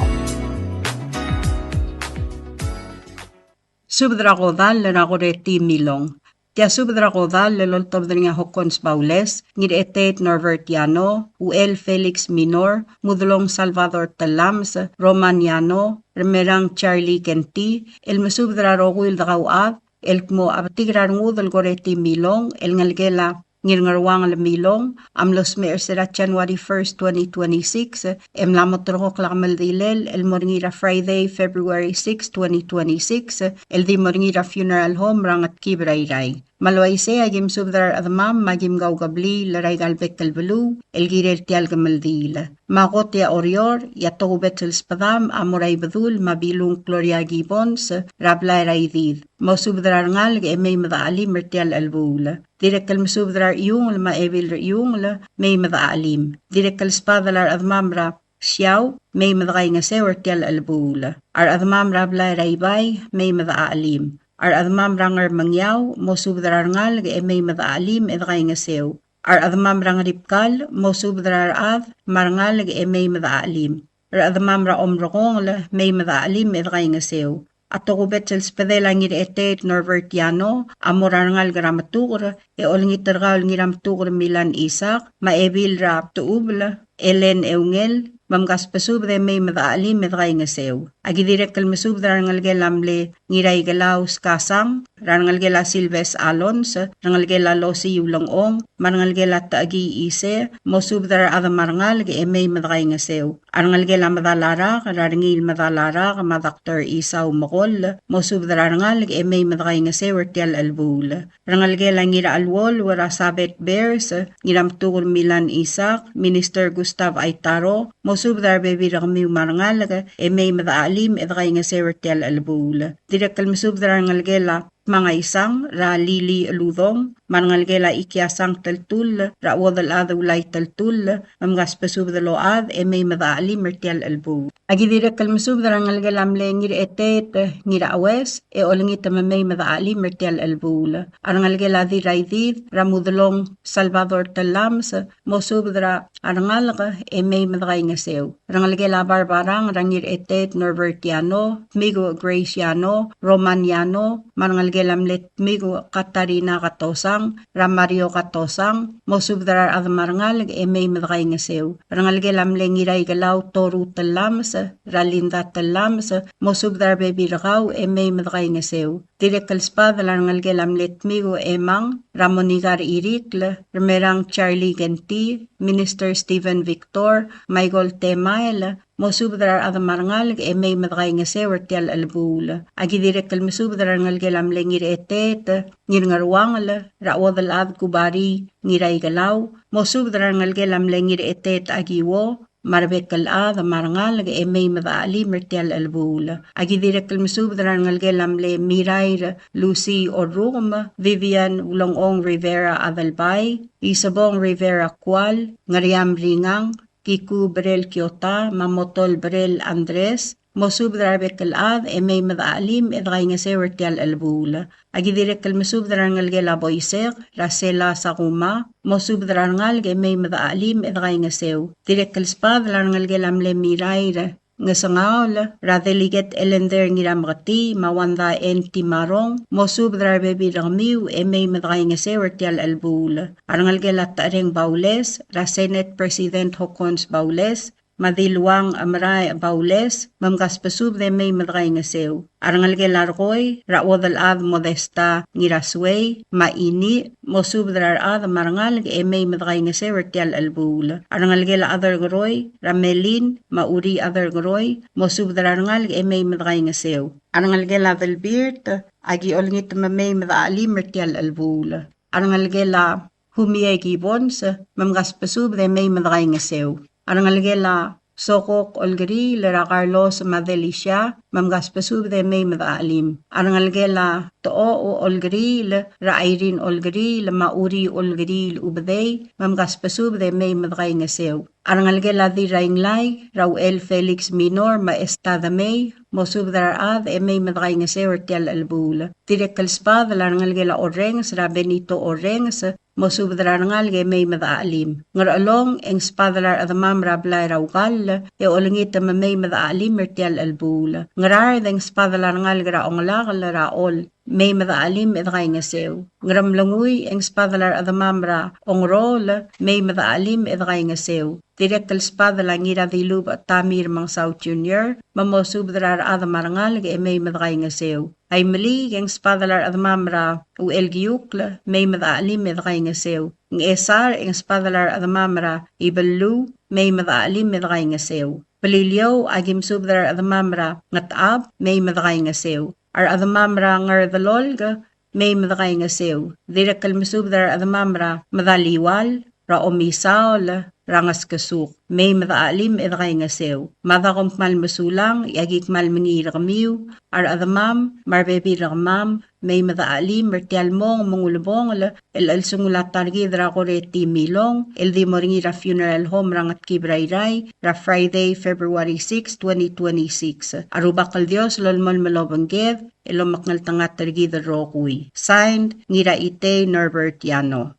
Subed er a kodall er a Koreti Milong. Tia subed er a kodall el oltobed er ngii a Hokkons Baules, Ngirchetet Norbert Yano, Uchel Felix Minor, Mudelong Salvador Telames, Roman Yano, Remerang Charlie Kenti, el mesubed er a rokui el dekauchad, el kmo a betik er a rengud el Koreti Milong, el ngelekel a Ngirngeruangel Milong, a mlo smecher er a January first, twenty twenty-six, e mla mo ulterekokl a kemeldilel el mo er ngii er a Friday, February six, twenty twenty-six, el di mo er ngii er a funeral home er a Ngetkib er a Irrai. Me a le uaisei a ki mesubed er a rechedemam me a kim kaukebliil er aika el bek el beluu el kirel tia el kemeldiil. Me a kot e a Oreor, e a tokubets el sbedam a mo er a Ibedul me a Bilung Gloria Gibbons er a blai er a Idid. Mosubed er a rengalek e mei me dechelim er tia el chelebuul. Dirrek el mesubed er a Rechiungel me a Ebil Rechiungel, mei me dechelim. Dirrek el sbadel a rechedemam er a Siau, mei me dekaingeseu er tia el chelebuul. A rechedemam er a blai er a Ibai, mei me dechelim. A rechedemam er a Ngermengiau, mosubed er a rengalek e mei me dechelim e dekaingeseu. A rechedemam er a Ngeribkal, mosubed er a rechad me a rengalek e mei me dechelim. A rechedemam er a Omrekongel, mei me dechelim e dekaingeseu. A tokubets el sbedel a Ngirecheteet Norbert Yano a mo er a rengalek er a Metuker, e olengit er kau el Ngirametuker Milan Isaac, me a Ebil er a Techubel Elen Eungel, me mkasbesubed e mei me dechelim e dekaingeseu. A ki dirrek el mesubed er a rengelekel a mle Ngiraikelau Skasang, er a rengelekel a Silves Alons, rengelekel a Losi Ulengchong, me a rengelekel a Techekii Ise, mosubed er a rechad me a rengalek e mei me dekaingeseu. A rengelekel a Medalarak, er a Rengiil Medalarak, me a Doctor Isau Mekoll, mosubed er a rengalek e mei me dekaingeseu er tia el chelebuul. Rengelekel a Ngiracheluolu, er a Sabet Bears, Ngirametuker Milan Isaac, Minister Gustav Aitaro, mosubed er a rebebil er kemiu me a rengalek e mei me dechelim e dekaingeseu er tia el chelebuul. Dirrek el mesubed er a rengelekel a Tmangaisang, er a Lili Eludong, me a rengelekel a Ikiasang Teltull, er a Uodelchad Ulai Teltull, me mkasbesubed el ochad e mei me dechelim er tia el chelebuul. A ki dirrek el mesubed er a rengelekel a mle Ngirecheteet Ngiraues, e olengit me mei me dechelim er tia el chelebuul. A rengelekel a Dirraidid, er a Mudelong Salvador Telames, mosubed er a rengalek e mei me dekaingeseu. Rengelekel a Barbarang, er a Ngirecheteet Norbert Yano, Tmiku Grace Yano, Roman Yano, me a rengelekel a mle Tmiku Katarina Katosang, er a Mario Katosang, mosubed er a rechad me a rengalek e mei me dekaingeseu. Rengelekel a mle Ngiraikelau Toru Telames, er a Linda Telames, mosubed er a rebebil er kau e mei me dekaingeseu. Dirrek el sbadel a rengelekel a mle Tmiku Emang, er a Monika Irikl, Remerang Charlie Kenti, Minister Stephen Victor, Michael Temael, mosubed er a rechad me a rengalek e mei me dekaingeseu er tia el chelebuul. A ki dirrek el mesubed er a rengelekel a mle Ngirecheteet Ngirngeruangel, er a Uodelchad Kubari Ngiraikelau, mosubed er a rengelekel a mle Ngirecheteet Akiwo, me a rebek el chad me a rengalek e mei me dechelim er tia el chelebuul. A ki dirrek el mesubed er a rengelekel a mle Mirair Lucy Orrukem, Vivian Ulengchong Rivera Adelbai, Isebong Rivera Kual, Ngeriam Ringang, Kiku Brel Kiota, me a Motol Brel Andres, mosubed er a rebek el chad e mei me dechelim e dekaingeseu er tia el chelebuul. A ki dirrek el mesubed er a rengelekel a Boisek, er a Sela Sakuma, mosubed er a rengalek e mei me dechelim e dekaingeseu. Dirrek el sbadel a rengelekel a mle Mirair Ngesengaol, er a Delegate Elender Ngirameketii, me a Wanda N. Timarong, mosubed er a rebebil er kemiu e mei me dekaingeseu er tia el chelebuul. A rengelekel a Techereng Baules, er a Senate President Hokkons Baules, me a Diluang Emeraech Baules, me mkasbesubed e mei me dekaingeseu. A rengelekel a Rekoi, er a Uodelchad Modesta Ngirasuei, me a Ini, mosubed er a rechad me a rengalek e mei me dekaingeseu er tia el chelebuul. A rengelekel a Aderkeroi, er a Melin, me a Uri Aderkeroi, mosubed er a rengalek e mei me dekaingeseu. A rengelekel a Delbirt, a ki olengit me mei me dechelim er tia el chelebuul. A rengelekel a Humie Gibbons, me mkasbesubed e mei me dekaingeseu. A rengelekel a Sokok Olkeriil, er a Carlos me a Delisia, me mkasbesubed e mei me dechelim. A rengelekel a Tochoch Olkeriil, er a Irene Olkeriil, me a Uri Olkeriil Ubedei, me mkasbesubed e mei me dekaingeseu. A rengelekel a Dirrainglai, er a Uchel Felix Minor, me a Esta Demei, mosubed er a rechad e mei me dekaingeseu er tia el chelebuul. Dirrek el sbadel a rengelekel a Orrenges, er a Benito Orrenges, mosubed er a rengalek e mei me dechelim. Ngerchelong, e ng sbadel a rechedemam er a blai er a Ukall, e olengit me mei me dechelim er tia el chelebuul. Ngaraard, e ng sbadel a rengalek er a Ongelakel, er a Chol, mei me dechelim e dekaingeseu. Ngeremlengui, e ng sbadel a rechedemam er a Ongerool, mei me dechelim e dekaingeseu. Dirrek el sbadel a Ngiradilubech Tamir Mengsau Junior, me mosubed er a rechad me a rengalek e mei me dekaingeseu. Aimeliik, e ng sbadel a rechedemam er a Uchelkiukl, mei me dechelim e dekaingeseu. Ngchesar, e ng sbadel a rechedemam er a Ibeluu, mei me dechelim e dekaingeseu. Beliliou, a ki mesubed er a rechedemam er a Ngetchab, mei me dekaingeseu. A rechedemam er a Ngerdelolk, mei me dekaingeseu. Dirrek el mesubed er a rechedemam er a Medaliual, er a Omisaol, er a Ngeskesuk, mei me dechachelim e dekaingeseu. Mada kom kmal mesulang, e aki kmal mengiil er kemiu, a rechedemam, me a rebebil er kemam, mei me dechachelim er tia el mong me ng ulebongel el chelsengul a ta er kid er a Koreti Milong, el di mo er ngii er a funeral home er a Ngetkib er a Irrai, er a Friday, February six, twenty twenty-six. A Rubak el Dios a lolemolem el obengked, el omekngeltengat er kid el rokui. Signed, Ngiraitei Norbert Yano.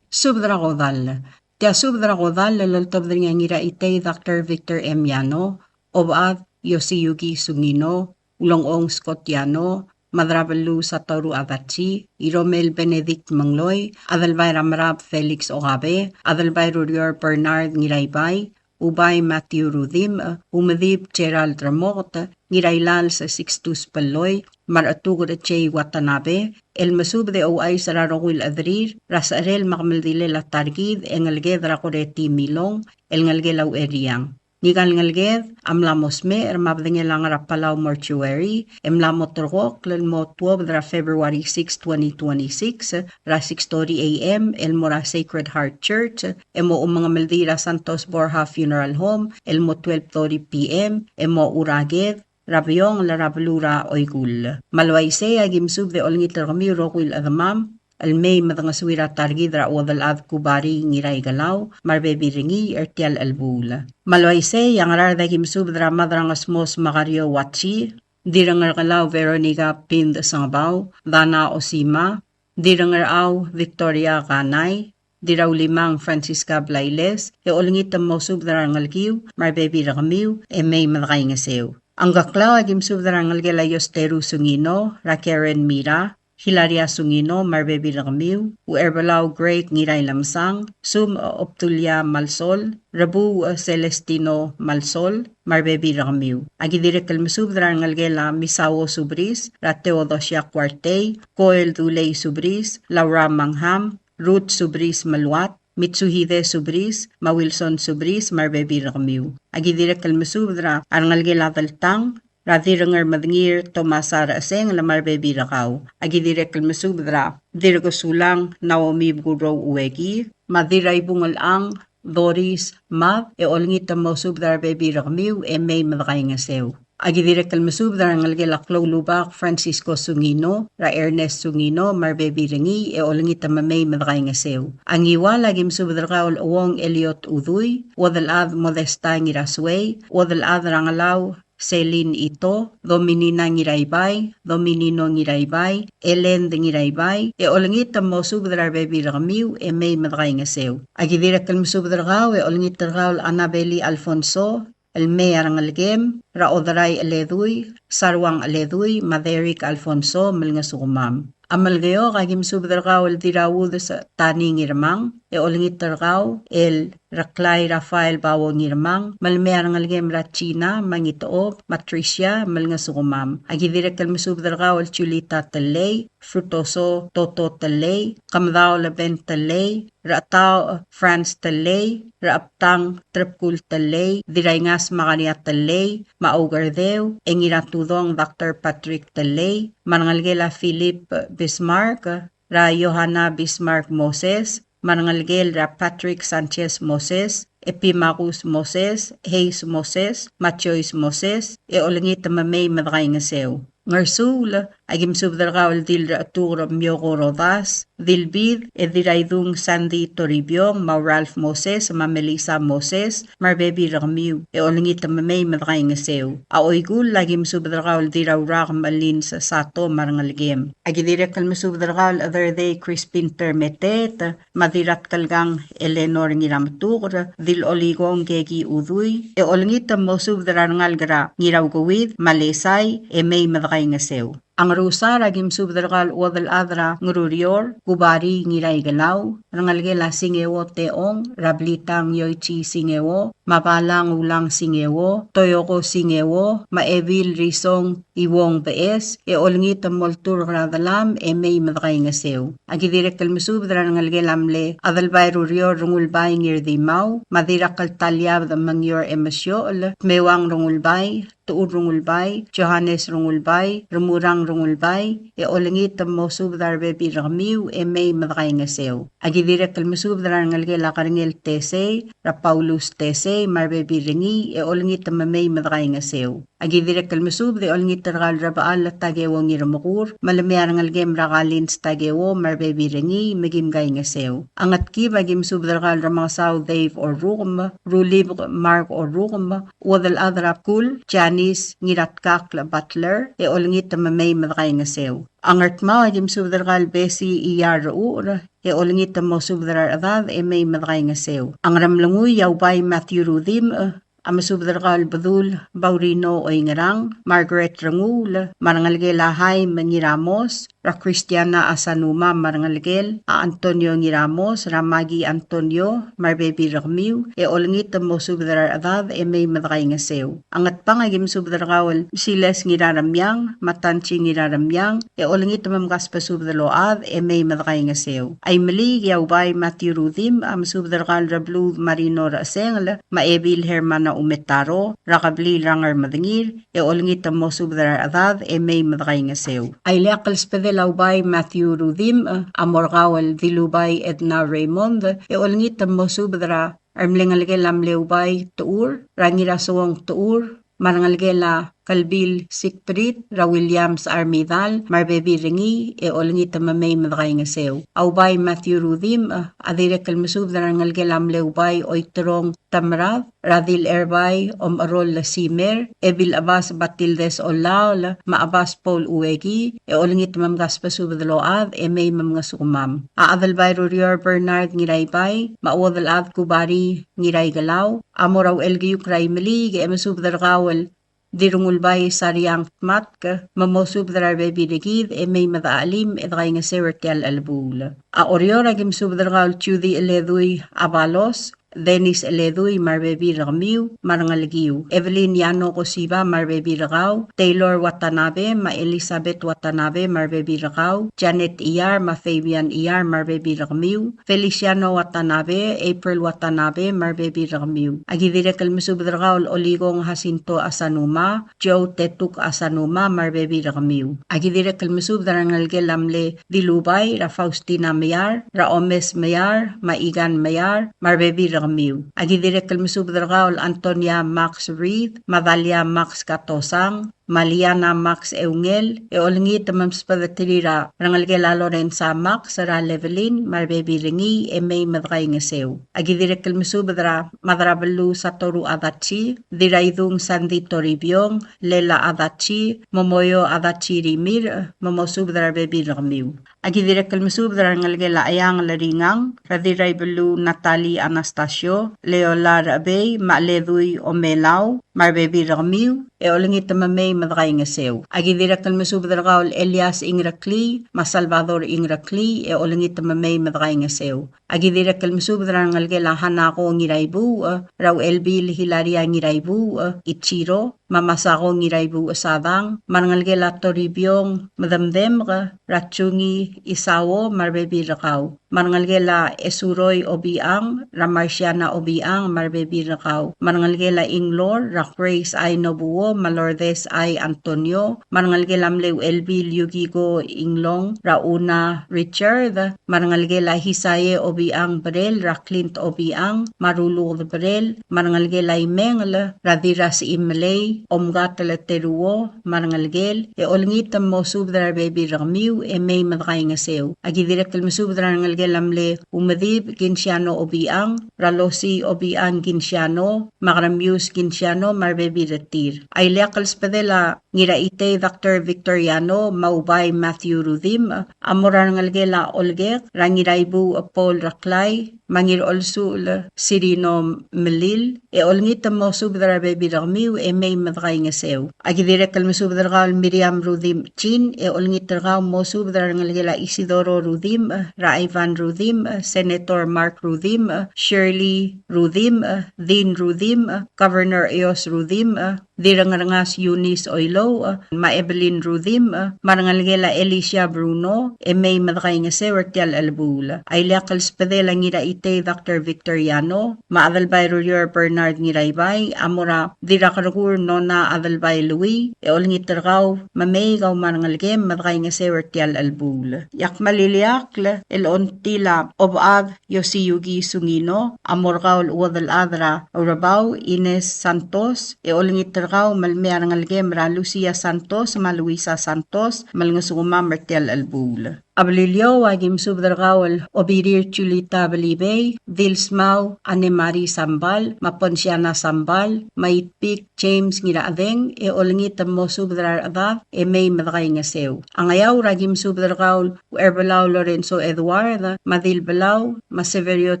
Subed er a kodall. Tia subed er a kodall el oltobed er ngii a Ngiraitei Doctor Victor M. Yano, Obechad Yosiyuki Sungino, Ulengchong Scott Yano, Madrabeluu Satoru Adachi, Iromel Benedict Mengloi, Adelbai er a Merab Felix Okabe, Adelbai er a Urior Bernard Ngiraibai, Ubai Matthew Rudimch, Umedib Gerald Remoket, Ngirailals Sixtus Belloi, me a Rechetuker Jay Watanabe, el mesubed e ouchais er a rokui el chederir er a secherel me a kemeldilel a ta er kid e ngeleked er a Koreti Milong, el ngelekel a Ucheriang. Ngika el ngeleked a mla mo smecher me a bedengel a ngar er a Palau Mortuary, e mla mo terrekokl el mo tuobed er a February six, twenty twenty-six, er a six thirty A M, el mo er a Sacred Heart Church, e mo omengemeldiil er a Santos Borja Funeral Home, el mo twelve thirty P M, e mo er a ked er a Beongel er a beluu er a Oikull. Me a le uaisei, aki mesubed e olengit er kemiu el rokui el chedemam el mei me dengesuir a ta er kid er a chuodel chad Kubari Ngiraikelau, me a rebebil er ngii er tia el chelebuul. Me a le uaisei, a Ngaraard, aki mesubed er a Mad er a Ngesmos Makario Watsi, Dirrengerkelau Veronica Pind Sengebau, Dana Osima, Dirrengerchau Victoria Kanai, Dirraulimang Francisca Blailes, e olengit me mosubed er a rengelekiu me a rebebil er kemiu, e mei me dekaingeseu. A Ngkeklau, aki mesubed er a rengelekel a Iosteru Sungino, er a Karen Mira, Hilaria Sungino, me a rebebil er kemiu, Ucherbelau Greg Ngirailemesang, Sum Obdulia Malsol, Rebuuch Celestino Malsol, me a rebebil er kemiu. Aki dirrek el mesubed er a rengelekel a Misao Subris, er a Theodosia Kuartei, Koel Dulei Subris, Laura Mangham, Ruth Subris Meluat, Mitsuhide Subris, me a Wilson Subris, me a rebebil er kemiu. Aki dirrek el mesubed er a rengelekel a Deltang, er a Dirrengermedengir Thomas R. Eseng, me a rebebil er kau. Aki dirrek el mesubed er a Dirrekesulang Naomi Bukurrou Ueki, me a Dirraibungelchang Doris Mad, e olengit me mosubed er a rebebil er kemiu, e mei me dekaingeseu. Aki dirrek el mesubed er a rengelekel a Kloulubak Francisco Sungino, er a Ernest Sungino, me a rebebil er ngii, e olengit me mei me dekaingeseu. A Ngiwal, aki mesubed er kau el Uong Eliot Udui, Uodelchad Modesta Ngirasuei, Uodelchad er a Ngelau Celine Ito, Dominina Ngiraibai, Dominino Ngiraibai, Elend Ngiraibai, e olengit me mosubed er a rebebil er kemiu, e mei me dekaingeseu. Aki dirrek el mesubed er kau, e olengit er kau el Annabeli Alfonso, el mei a rengelekem, er a Oderai Eledui, Saruang Eledui, me a Derek Alfonso, me lengesukemam. A Melekeok, aki mesubed er kau el Dirraudes Tani Ngirmang, e olengit er kau el Reklai Rafael Bao Ngirmang, me le mei a rengelekem er a Gina, me a Ngitechob, me a Tricia, me lengesukemam. Aki dirrek el mesubed er kau el Julita Telei, Frutoso Toto Telei, Kemedaol Ben Telei, Rechetau Franz Telei, Rechebtang Trebkul Telei, Diraingas Makaria Telei, me a Oukerdeu, e Ngiratudong Doctor Patrick Telei, me a rengelekel a Philip Bismarck, er a Johanna Bismarck Moses, me a rengelekel er a Patrick Sanchez Moses, Epimachus Moses, Hayes Moses, me a Joyce Moses, e olengit me mei me dekaingeseu. Ngersuul, aki mesubed er kau el Dirrechetuker Mioko Rodas, Dilbid, e Diraidung Sandy Toribiong, me a Ralph Moses, me a Melissa Moses, me a rebebil er kemiu, e olengit me mei me dekaingeseu. A Oikull, aki mesubed er kau el Dirraurak Melins Sato me a rengelekem. Aki dirrek el mesubed er kau el Chederdei Crispin Termeteet, me a Dirratkelkang Eleanor Ngirametuker, Dilolikong Keki Udui, e olengit me mosubed er a rengalek er a Ngiraukeuid, me a Lesai, e mei me dekaingeseu. A Ngerusar, aki mesubed er kau el Uodelchad er a Ngerurior, Kubari Ngiraikelau, rengelekel a Singeo Teong, er a Blitang Yoichi Singeo, me a Balang Ulang Singeo, Toyoko Singeo, me a Ebil Risong Iuong Beches, e olengit me molturk er a delam e mei me dekaingeseu. A ki dirrek el mesubed er a rengelekel a mle Adelbai Rurior Rengulbai Ngirdimau, me a Dirrakltaliabed Mengior Emesiochel, Tmeuang Rengulbai, Techur Rengulbai, Johannes Rengulbai, Remurang Rengulbai, e olengit me mosubed er a rebebil er kemiu e mei me dekaingeseu. A ki dirrek el mesubed er a rengelekel a Kerengel Tesei, er a Paulus Tesei, me a rebebil er ngii, e olengit me mei me dekaingeseu. A ki dirrek el mesubed e olengit er kau el Rebechall Takeo Ngirmekur, me le mei a rengelekem er a Kalins Takeo, me a rebebil er ngii, me kim kaingeseu. A Ngetkib a ki mesubed er kau el Remengesau Dave Orrukem, Rulibek Mark Orrukem, Uodelchad er a Bkul, Janice Ngiratkakl Butler, e olengit me mei me dekaingeseu. A Ngardmau a ki mesubed er kau el Bessie Iyar Rechucher, e olengit me mosubed er a rechedad e mei me dekaingeseu. A Ngeremlengui a Ubai Matthew Rudimch, a mesubed er kau el Bedul Baurino Oingerang, Margaret Renguul, me a rengelekel a Haim Ngiramos, er a Christiana Asanuma me a rengelekel a Antonio Ngiramos, er a Maggie Antonio, me a rebebil er kemiu, e olengit me mosubed er a rechedad e mei me dekaingeseu. A Ngatpang a ki mesubed er kau el Silas Ngiraremiang, me a Tanchi Ngiraremiang, e olengit me mkasbesubed el ochad e mei me dekaingeseu. A Imeliik a Ubai Matthew Rudimch, a mesubed er kau el Rebluud Marino Rechesengel, me a Ebil Hermana Umetaro, er a kebliil er a Ngermedengir, e olengit me mosubed er a rechedad e mei me dekaingeseu. A ileakl el sbedel a Ubai Matthew Rudimch, a mo er kau el Dilubai Edna Raymond, e olengit me mosubed er a remle ngelekel a mle Ubai Techur, er a Ngirasouong Techur, me a rengelekel a Kelbil Siegfried, er a Williams Armidal, me a rebebil er ngii, e olengit me mei me dekaingeseu. A Ubai Matthew Rudimch, a dirrek el mesubed er a rengelekel a mle Ubai Oiterong Temerad, er a Dil Erbai Omecherol Simer, Ebil Chebas Batildes Olaol, me a Chebas Paul Ueki, e olengit me mkasbesubed el ochad e mei me mngesukemam. A Adelbai Rurior Bernard Ngiraibai, me a Uodelchad Kubari Ngiraikelau, a mo er a Uchelkiuk er a Imeliik, e mesubed er kau el Dirrengulbai Sariang Tmatk, me mosubed er a rebebil er kid e mei me dechachelim e dekaingeseu er tia el chelebuul. A Oreor a ki mesubed er kau el Judy Eledui Abalos, Dennis Eledui me a rebebil er kemiu me a rengelekiu, Evelyn Yano Kosiba me a rebebil er kau, Taylor Watanabe me a Elizabeth Watanabe me a rebebil er kau, Janet Iyar me a Fabian Iyar me a rebebil er kemiu, Feliciano Watanabe, April Watanabe me a rebebil er kemiu. A ki dirrek el mesubed er kau el Olikong Jacinto Asanuma, Joe Tetuk Asanuma me a rebebil er kemiu. A ki dirrek el mesubed er a rengelekel a mle Dilubai, er a Faustina Meyar, er a Omes Meyar, me a Igan Meyar, me a rebebil er kemiu. A ki dirrek el mesubed er kau el Antonia Max Reed, me a Dalia Max Katosang, me a Liana Max Eungel, e olengit me msbedeterir a rengelekel a Lorenza Max, er a Levelin, me a rebebil er ngii, e mei me dekaingeseu. A ki dirrek el mesubed er a Madrabeluu Satoru Adachi, Diraidung Sandy Toribiong, Lela Adachi, Momoyo Adachi Rimirch, me mosubed er a rebebil er kemiu. A ki dirrek el mesubed er a rengelekel a Eang el Ringang, er a Diraibeluu Natalie Anastasio, Leola Rechebei, me a Ledui Omelau, me a rebebil er kemiu, e olengit me mei me dekaingeseu. A ki dirrek el mesubed er kau el Elias Ingereklii, me a Salvador Ingereklii, e olengit me mei me dekaingeseu. A ki dirrek el mesubed er a rengelekel a Hanako Ngiraibuuch, er a Uchelbil Hilaria Ngiraibuuch, Ichiro, me a Masako Ngiraibuuch Sadang, me a rengelekel a Toribiong Medemdemk, er a Chungi Isao, me a rebebil er kau. Me a rengelekel a Esuroi Obichang, er a Marciana Obichang, me a rebebil er kau. Me a rengelekel a Inglor, er a Grace I. Nobuo, me a Lourdes I. Antonio, me a rengelekel a mle Uchelbil Yukiko Inglong, er a Una Richard, me a rengelekel a Hisae Obichang Berel, er a Clint Obichang, me a Ruluked Berel, me a rengelekel a Imengel, er a Dirrasechimlei Omkatel Teruo, me a rengelekel, e olengit me mosubed er a rebebil er kemiu, e mei me dekaingeseu. A ki dirrek el mesubed er a rengelekel a mle Umedib Kinsiano Obichang, er a Losii Obichang Kinsiano, me a Keremius Kinsiano, me a rebebil er tir. A ileakl el sbedel a Ngiraitei Doctor Victor Yano, me a Ubai Matthew Rudimch, a mo er a rengelekel a Olkek, er a Ngiraibuuch Paul Reklai, me a Ngirolsuchel Sirino Melil, e olengit el mosubed er a rebebil er kemiu e mei me dekaingeseu. Aki dirrek el mesubed er kau el Miriam Rudimch Chin, e olengit er kau mosubed er a rengelekel a Isidoro Rudimch, er a Ivan Rudimch, Senator Mark Rudimch, Shirley Rudimch, Dean Rudimch, Governor Eyos Rudimch, Dirrengerengas Eunice Oilouch, me a Evelyn Rudimch, me a rengelekel a Alicia Bruno, e mei me dekaingeseu er tia el chelebuul. A ileakl el sbedel a Ngiraitei Doctor Victor Yano, me a Adelbai Ruyor Bernard Ngiraibai, a mo er a Dirrakerkur Nona Adelbai Lui, e olengit er kau me mei kau me a rengelekem me dekaingeseu er tia el chelebuul. E a kmal ileakl el ongtil a Obechad Yosiyuki Sungino, a mo er kau el chuodel chad er a Urebau Ines Santos, e olengit er kau me le mei a rengelekem er a Lucia Santos me a Luisa Santos, me lengesukemam er tia el chelebuul. A Beliliou, aki mesubed er kau el Obirir Julita Belibei, Dilsmau Anne Marie Sambal, me a Ponsiana Sambal, me a Itpik James Ngirachedeng, e olengit el mosubed er a rechedad e mei me dekaingeseu. A Ngeaur, aki mesubed er kau el Ucherbelau Lorenzo Edward, me a Dilbelau, me a Severio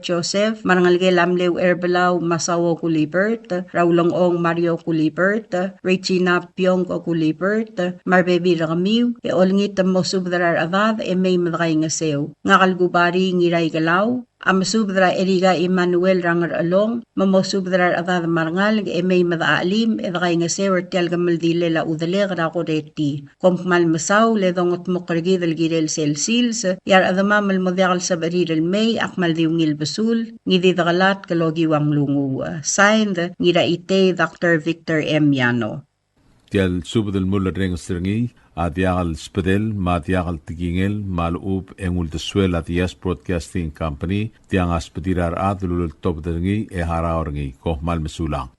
Joseph, me a rengelekel a mle Ucherbelau Masao Gulibert, er a Ulengchong Mario Gulibert, Regina Piong Gulibert, me a rebebil er kemiu, e olengit el mosubed er a rechedad e mei me dekaingeseu. Ngak el Kubari Ngiraikelau, a mesubed er a Erika Emmanuel er a Ngerchelong, me mosubed er a rechedad me a rengalek e mei me dechachelim e dekaingeseu er tia el kemeldilel a chudelek er a Koreti. Kom kmal mesaul e dongetmokl er kid el kirel sel sils, e a rechedemam el mo diak el sebechir el mei a kmal di ungil besul, ngii di dekelatk el okiu a nglunguuch. Signed, Ngiraitei Doctor Victor M. Yano. Tia el subed el mulerrenges er ngii a diak el sbedel me a diak el tekingel me a lechub e ng uldesuel a Diaz Broadcasting Company, tiang a sbedir a rechad el uleltobed er ngii e harau er ngii. Kom kmal mesulang.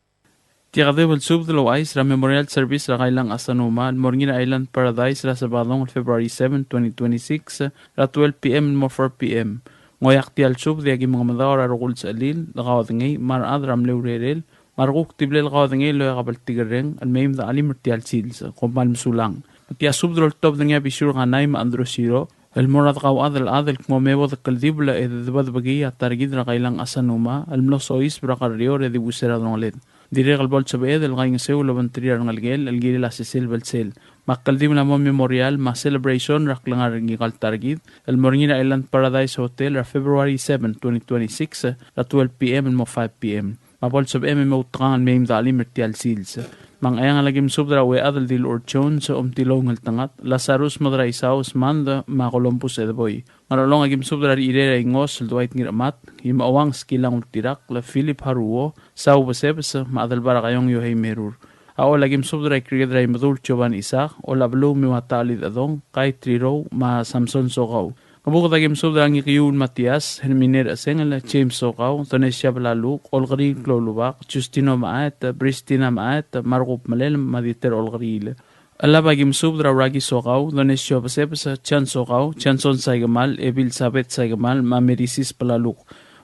Tia kede bo el subed el ouchais er a memorial service er a Kailang Asanuma el mo er ngii er a Island Paradise er a Sabadong el February seven, twenty twenty-six, er a twelve P M el mo four P M. Ng oeak tia el subed e aki mengemedaol er a rokui el sechelil, el kaodengei, me a rechad er a mle urerel, me a rekuk di blel kaodengei el oeak a bltikerreng el mei me dechelim er tia el sils. Kom kmal mesulang. Me tia subed el oltobed er ngii a Bisiur Kanai me a Andrew Siro el mo er a dekauchad el chad el kmo me bo dekeldibel e dedebedebekii a ta er kid er a Kailang Asanuma el mlo soiseb er a kerreor e dibus er a delongeled. Dirrek el bo el sebeched el kaingeseu el obengterir a rengelekel el kirel a sesei el belsel. Me a keldibel a mo memorial me a celebration er a klengar er ngika el ta er kid el mo er ngii er a Island Paradise Hotel er a February seven, twenty twenty-six, er a twelve P M el mo five P M. Me a bo el sebechem e moutekangel el mei me dechelim er tia el sils. Me a Ngcheangel aki mesubed er a Uead el Dilur Jones, Omtilou Ngeltengat, Lazarus Madraisau Smand, me a Columbus Edeboi. Ngerchelong aki mesubed er a Rechirei er a Ingos el Dwight Ngirchemat, Imechouang Skilang Ultirakl, Philip Haruo, Sau Besebes, me a Adelbai er a Kaiong Yohei Merur. A Chol aki mesubed er a Ikriket er a Imedul Jovan Isaac, Olabeluu Miwata Alidechedong, Kai Trirou, me a Samson Sokau. Ngebuked aki mesubed er a Ngikiul Matias, Hermine Rechesengel, James Sokau, Donesia Belaluk, Olkeriil Kloulubak, Justino Maet, Pristina Maet, Markup Melel, me a Dieter Olkeriil. Elab aki mesubed er a Uraki Sokau, Donesio Besebes, Jan Sokau, Janson Saikemal, Ebilsabet Saikemal, me a Merisis Belaluk.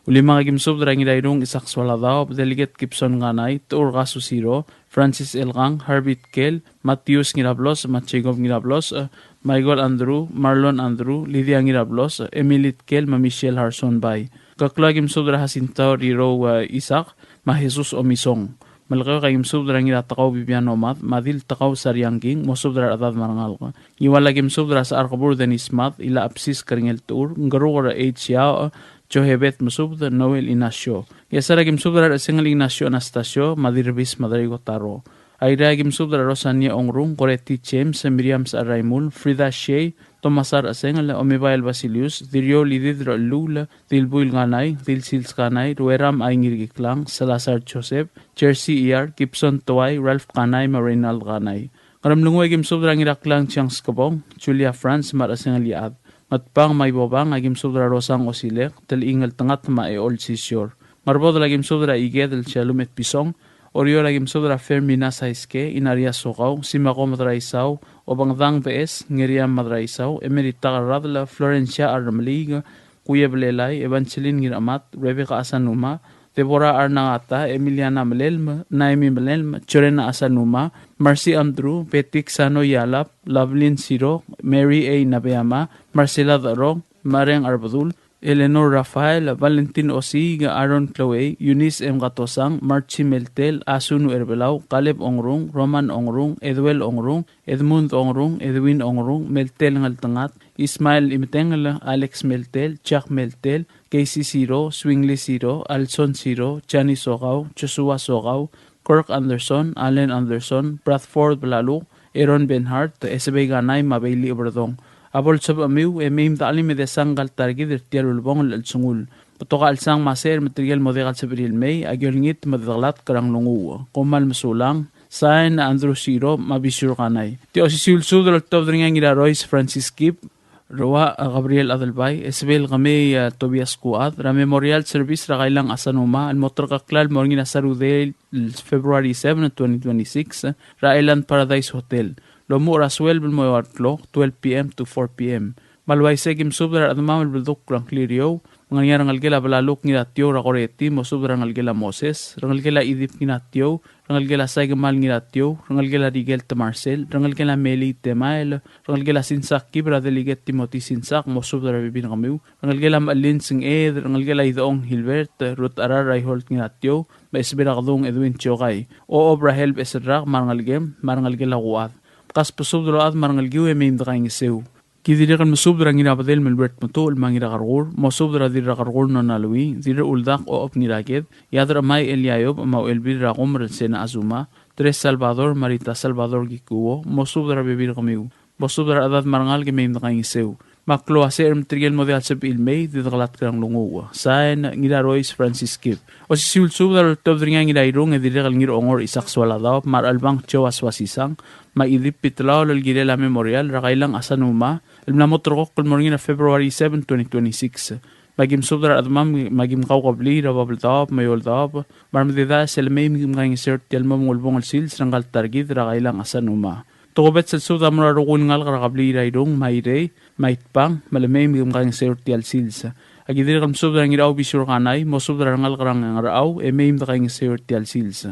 Ulimang aki mesubed er a Ngirairung Isaac Soaladaob, Delegate Gibson Kanai, Techur Kasusiro, Francis Elkang, Harvey Tkel, Matius Ngirablos, me a Jacob Ngirablos, eh, Michael Andrew, Marlon Andrew, Lydia Ngirablos, eh, Emily Tkel, me a Michelle Harson Bai. Keklau aki mesubed er a Jacinto Rirou, eh, Isaac, me a Jesus Omisong. Melekeok aki mesubed er a Ngiratekau Bibiano Mad, me a Diltekau Sariang King, mosubed er a rechedad me a rengalek. Ngiwal aki mesubed er a Sechar Kebur Dennis Mad, Ila Absis Kerengel Techur, Ngeruker H. Yao, Johebed mesubed, Noel Inacio. Ngchesar aki mesubed er a Rechesengel Ignacio Anastasio, me a Dirrebis Madrei Kotaro. Airai aki mesubed er a Rosania Ongrung, Goretti James, Miriam Saraimul, Frida Shea, Thomas Rechesengel, Omibael Basilius, Diriou Lidid Rechelluul, Dilbuil Kanai, Dilsils Kanai, Rueram Aingirkiklang, Salazar Joseph, Jersey Iyar, Gibson Tuai, Ralph Kanai, me a Reinald Kanai. Ngeremlengui aki mesubed er a Ngiraklang Chiang Skebong, Julia Franz, me a Rechesengel Iechad. Ngatpang me a Ibobang aki mesubed er a Rosang Osilek, Telchingel Tengat me a Eol Sisior. Ngerbodel aki mesubed er a Ikedel Shalom Etpison, Oreor aki mesubed er a Fermina Saiske, Inaria Sokau, Simako Madraisau, Obengdang Bees, Ngeriam Madraisau, Emerita Kerradel, Florencia Armeliik, Kuye Belelai, Evangeline Ngiramat, Rebecca Asanuma, Deborah Arnangata, Emiliana Melelm, Naemi Melelm, Jorena Asanuma, Marcy Andrew, Betik Sano Yalap, Lovelyn Siro, Mary A. Nabeama, Marcela Derong, Mareng Arbedul, Eleanor Rafael, Valentin Osiig, Aaron Chloe, Eunice M. Katosang, Marchi Meltel, Asunu Erbelau, Caleb Ongrung, Roman Ongrung, Eduel Ongrung, Edmund Ongrung, Edwin Ongrung, Meltel Ngeltengat, Ismael Imetengel, Alex Meltel, Jack Meltel, Casey Siro, Swingly Siro, Alson Siro, Jani Sokau, Joshua Sokau, Kirk Anderson, Allen Anderson, Bradford Blaluk, Aaron Benhart, Esebei Kanai, me a Bailey Oberdong. A bo lsebechemiu e mei me de chelim e desa ngka el ta er kid er tia el ulebongel el chelsengul. Betok a chelsang me a secher me tirke el mo diak el sebechir el mei, aki olengit me de dekelatk er a nglunguuch. Kom kmal mesulang, sain a Andrew Siro me a Bisiur Kanai. Tia osisiu el subed el oltobed er ngii a Ngirarois Francis Kib, Rua, a, Gabriel Adelbai, Esebei el Kemei, a, Tobias Kuad, er a memorial service er a Kailang Asanuma, el mo terkakl el mo er ngii er a Sarudei el February seven, twenty twenty-six, er a Island Paradise Hotel. Lomuchel er a sueleb el mo eua el klok, twelve p m to four p m. Me a le uaisei e aki mesubed er a rechedemam el beldukl er a ngklir er eou, me ng ngar er ngii a rengelekel a Belaluk Ngiratiou er a Koreti, mosubed er a rengelekel a Moses, rengelekel a Idip Ngiratiou, rengelekel a Saikemal Ngiratiou, rengelekel a Rikel Temarsel, rengelekel a Meli Temael, rengelekel a Sinsak Kib er a Delegate Timothy Sinsak, mosubed er a rebebil er kemiu, rengelekel a Mechelins Ngched, rengelekel a Idechong Hilbert, Ruth Arar er a Iholt Ngiratiou, me a Esebei er a Kedung Edwin Chiokai, Ochob er a Helb Eserrak, me a rengelekem, me a rengelekel a Kuad. Mkasbesubed el ochad me a rengelekiu e mei me dekaingeseu. Ki dirrek el mesubed er a Ngirabedel Melbert Metuchel me a Ngirakerkur, mosubed er a Dirrakerkur Nona Lui, Dirrechuldak Ochob Ngiraked, Iad er a Chemai Eliayob me a Uchelbil er a Kumer el Sena Azuma, Teres Salvador, Marita Salvador Kikuo, mosubed er a rebebil er kemiu, mosubed er a rechedad me a rengalek e mei me dekaingeseu. Me a klou a secher me tirke el mo diak el sebechir el mei, di dekelatk er a nglunguuch. Sain, Ngirarois Francis Kib. Osisiu el subed a loltobed er ngii a Ngirairung e dirrek el Ngirongor Isaac Soaladaob, me a Rechelbang Joas Uasisang, me a Idip Bitlaol el kirel a memorial er a Kailang Asanuma, el mla mo terrekokl el mo er ngii er a February seven, twenty twenty-six. Me aki mesubed er a rechedemam, me aki mkaukebliil er a Babeldaob me a Eouldaob, me a remededaes el mei me ki mkaingeseu er tia el mo ulebongel sils er ngka el ta er kid er a Kailang Asanuma. Tokubets el subed a mo er a rokui el ngalek er a kebliil er a Irung, me a Irei, me a Itbang, me le mei me ki mkaingeseu er tia el sils. Aki dirrek el mesubed er a Ngirau Bisiur Kanai, mosubed er a rengalek er a Ngerchau, e mei me dekaingeseu er tia el sils.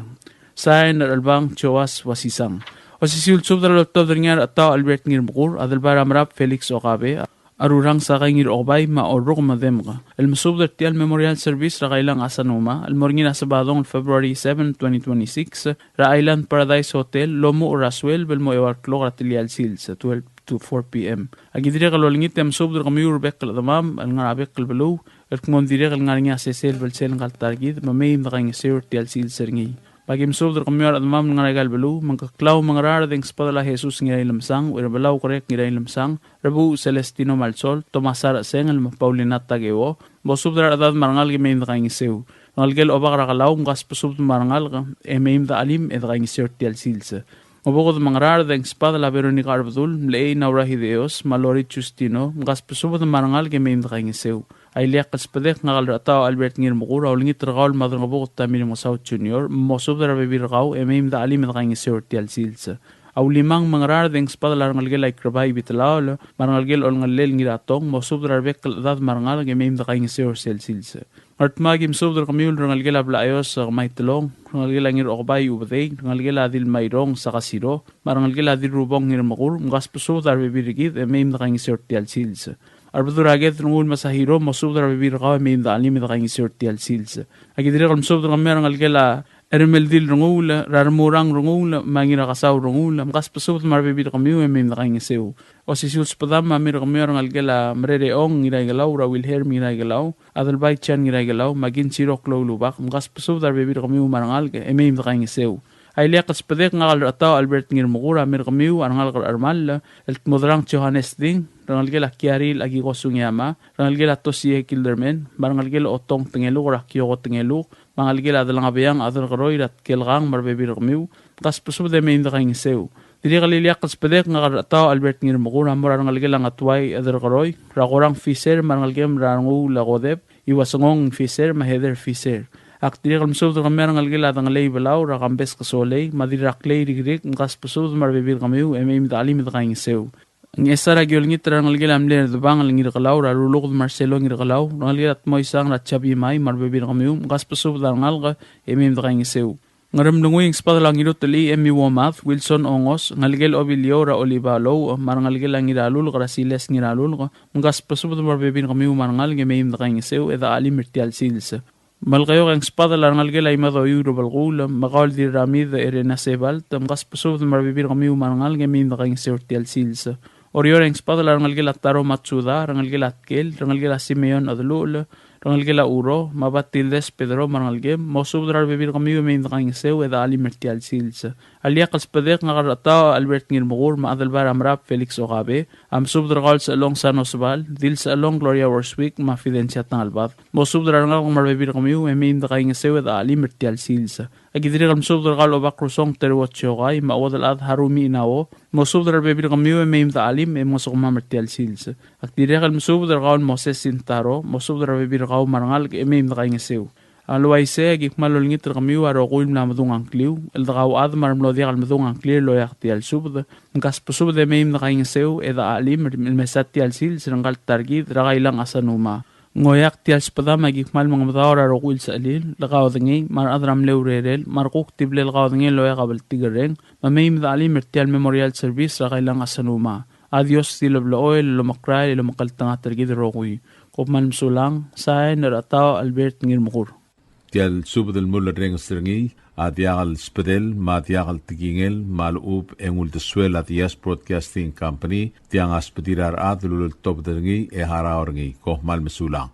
Sain, Rechelbang Joas Uasisang. Osisiu el subed a loltobed er ngii a Rechetau Albert Ngirmekur, Adelbai er a Merab Felix Okabe, a Rurang Sakai Ngirokebai, me a Orrukem Demk, el mesubed er tia el memorial service er a Kailang Asanuma, el mo er ngii er a Sebadong el February seven, twenty twenty-six, er a Island Paradise Hotel, lomuchel er a sueleb el mo eua el klok er a tia el sils, twelve to four p m. Aki dirrek el olengit e mesubed er kemiu er a bek el chedemam el ngar er a bek el beluu, el kmo ng dirrek el ngar er ngii a sesei el belsel ngka el ta er kid, me mei me dekaingeseu er tia el sils er ngii. Me aki mesubed er kemiu a rechedemam el ngar er aika el beluu, me ng keklau me ng ngaraard e ng sbedel a Jesus Ngirailemesang, Ucherbelau Kerek Ngirailemesang, Rebuuch Celestino Malsol, Tomasa Rechesengel, me a Paulina Takeo, mosubed er a rechedad me a rengalek e mei me dekaingeseu. Rengelekel Obak er a Kelau, mkasbesubed me a rengalek, e mei me dechelim e dekaingeseu er tia el sils. Oboked me ng ngaraard e ng sbedel a Veronica Arbedul, Mlechei Naura Hideos, me a Lori Justino, mkasbesubed me a rengalek e mei me dekaingeseu. A ileakl el sbedek ngak el Rechetau Albert Ngirmekur a olengit er kau el Madrengebuked Tommy Remengesau Junior, mosubed er a rebebil er kau e mei me dechelim e dekaingeseu er tia el sils. A Ulimang me ng ngaraard e ng sbedel a rengelekel a Ikrebai Bitlaol, me a rengelekel Olngellel Ngiratong, mosubed er a rebek el chedad me a rengalek e mei me dekaingeseu er sel sils. Ngardmau aki mesubed er kemiu el rengelekel a Blaios Kemaitelong, rengelekel a Ngirokebai Ubedei, rengelekel a Dilmairong Sakasiro, me a rengelekel a Dirrubong Ngirmekur, mkasbesubed a rebebil er kid e mei me dekaingeseu er tia el sils. A Rebedul er a Ked Rengul Masahiro, mosubed er a rebebil er kau e mei me dechelim e dekaingeseu er tia el sils. Aki dirrek el mesubed er kemiu a rengelekel a Ermeldil Renguul, er a Remurang Renguul, me a Ngirakesau Renguul, mkasbesubed me a rebebil er kemiu e mei me dekaingeseu. Osisiu el sbedam me a mei er kemiu a rengelekel a Mererechong Ngiraikelau, er a Wilhelm Ngiraikelau, Adelbai Jan Ngiraikelau, me a Kinsiro Kloulubak, mkasbesubed a rebebil er kemiu me a rengalek e mei me dekaingeseu. A ileakl el sbedek ngak el Rechetau Albert Ngirmekur a mei er kemiu a rengalek er a Chermall, el Tmodrang Johannes Ding, rengelekel a Kiaril Akiko Sugiyama, rengelekel a Tosie Kilderman, me a rengelekel a Otong Tengeluk er a Kioko Tengeluk, me a ngelekel a Delengabeang a Derkeroi er a Tkelkang me a rebebil er kemiu, mkasbesubed e mei me dekaingeseu. Dirrek el ileakl el sbedek ngak el Rechetau Albert Ngirmekur a mo er a rengelekel a Ngetuai a Derkeroi, er a Korang Fisher me a rengelekem er a Renguul a Kodep, Iuasengong Fisher me a Heather Fisher. Ak dirrek el mesubed er kemiu a rengelekel a Dengelei Belau er a Kambes Kesolei me a Dirraklei Rikrik, mkasbesubed me a rebebil er kemiu e mei me dechelim e dekaingeseu. Ngchesar aki olengit er a rengelekel a mle Rdebangel Ngirkelau, er a Ruluked Marcelo Ngirkelau, rengelekel a Tmoisang er a Chabi Mai me a rebebil er kemiu, mkasbesubed a rengalek e mei me dekaingeseu. Ngeremlengui e ng sbadel a Ngirutelchii Emmy Womad, Wilson Ongos, ngelekel Obilio er a Oliva Lou, me a rengelekel a Ngiralulk er a Siles Ngiralulk, mkasbesubed me a rebebil er kemiu me a rengalek e mei me dekaingeseu e dechelim er tia el sils. Melekeok e ng sbadel a rengelekel a Imadoiu er a Belkuul, me kau el Dirramid Erena Sebalt, mkasbesubed me a rebebil er kemiu me a rengalek e mei me dekaingeseu er tia el sils. Oreor e ng sbadel a rengelekel a Taro Matsuda, rengelekel a Tkel, rengelekel a Simeon Adeluchel, rengelekel a Uro, me a Batildes Pedro me a rengelekem, mosubed er a rebebil er kemiu e mei me dekaingeseu e dechelim er tia el sils. A ileakl el sbedek ngak er a Chetau Albert Ngirmekur me a Adelbai er a Merab Felix Okabe, a mesubed er kau el Sechelong Sano Sebal, Dilsechelong Gloria Worswick me a Fidencia Tangelbad. Mosubed er a rengalek me a rebebil er kemiu e mei me dekaingeseu e dechelim er tia el sils. Aki dirrek el mesubed er kau el Obak Rusong Teruo Chiokai, me a Uodelchad Harumi Inao, mosubed er a rebebil er kemiu e mei me dechelim e mngesukemam er tia el sils. Aki dirrek el mesubed er kau el Moses Sintaro, mosubed er a rebebil er kau me a rengalek e mei me dekaingeseu. A le uaisei, aki kmal olengit er kemiu a rokui el mla medung a ngkliu, el dekauchad me a remlo diak el medung a ngklir el oeak tia el subed, mkasbesubed e mei me dekaingeseu e dechelim el mesa tia el sils er ngka el ta er kid er a Kailang Asanuma. Ng oeak tia el sbedam a ki kmal mengemedaol er a rokui el sechelil, le kaodengei, me a rechad er a mle urerel, me a rekuk di blel kaodengei el oeak a bltikerreng, me mei me dechelim er tia el memorial service er a Kailang Asanuma. A Dios di leblechoel el omekrael el omekngeltengat er kid el rokui. Kom kmal mesulang, sain er a Chetau Albert Ngirmekur. Tia el subed el mulerrenges er ngii, a diak el sbedel, me a diak el tekingel, me a lechub e ng uldesuel a Diaz Broadcasting Company, tiang a sbedir a rechad el uleltobed er ngii e harau er ngii. Kom kmal mesulang.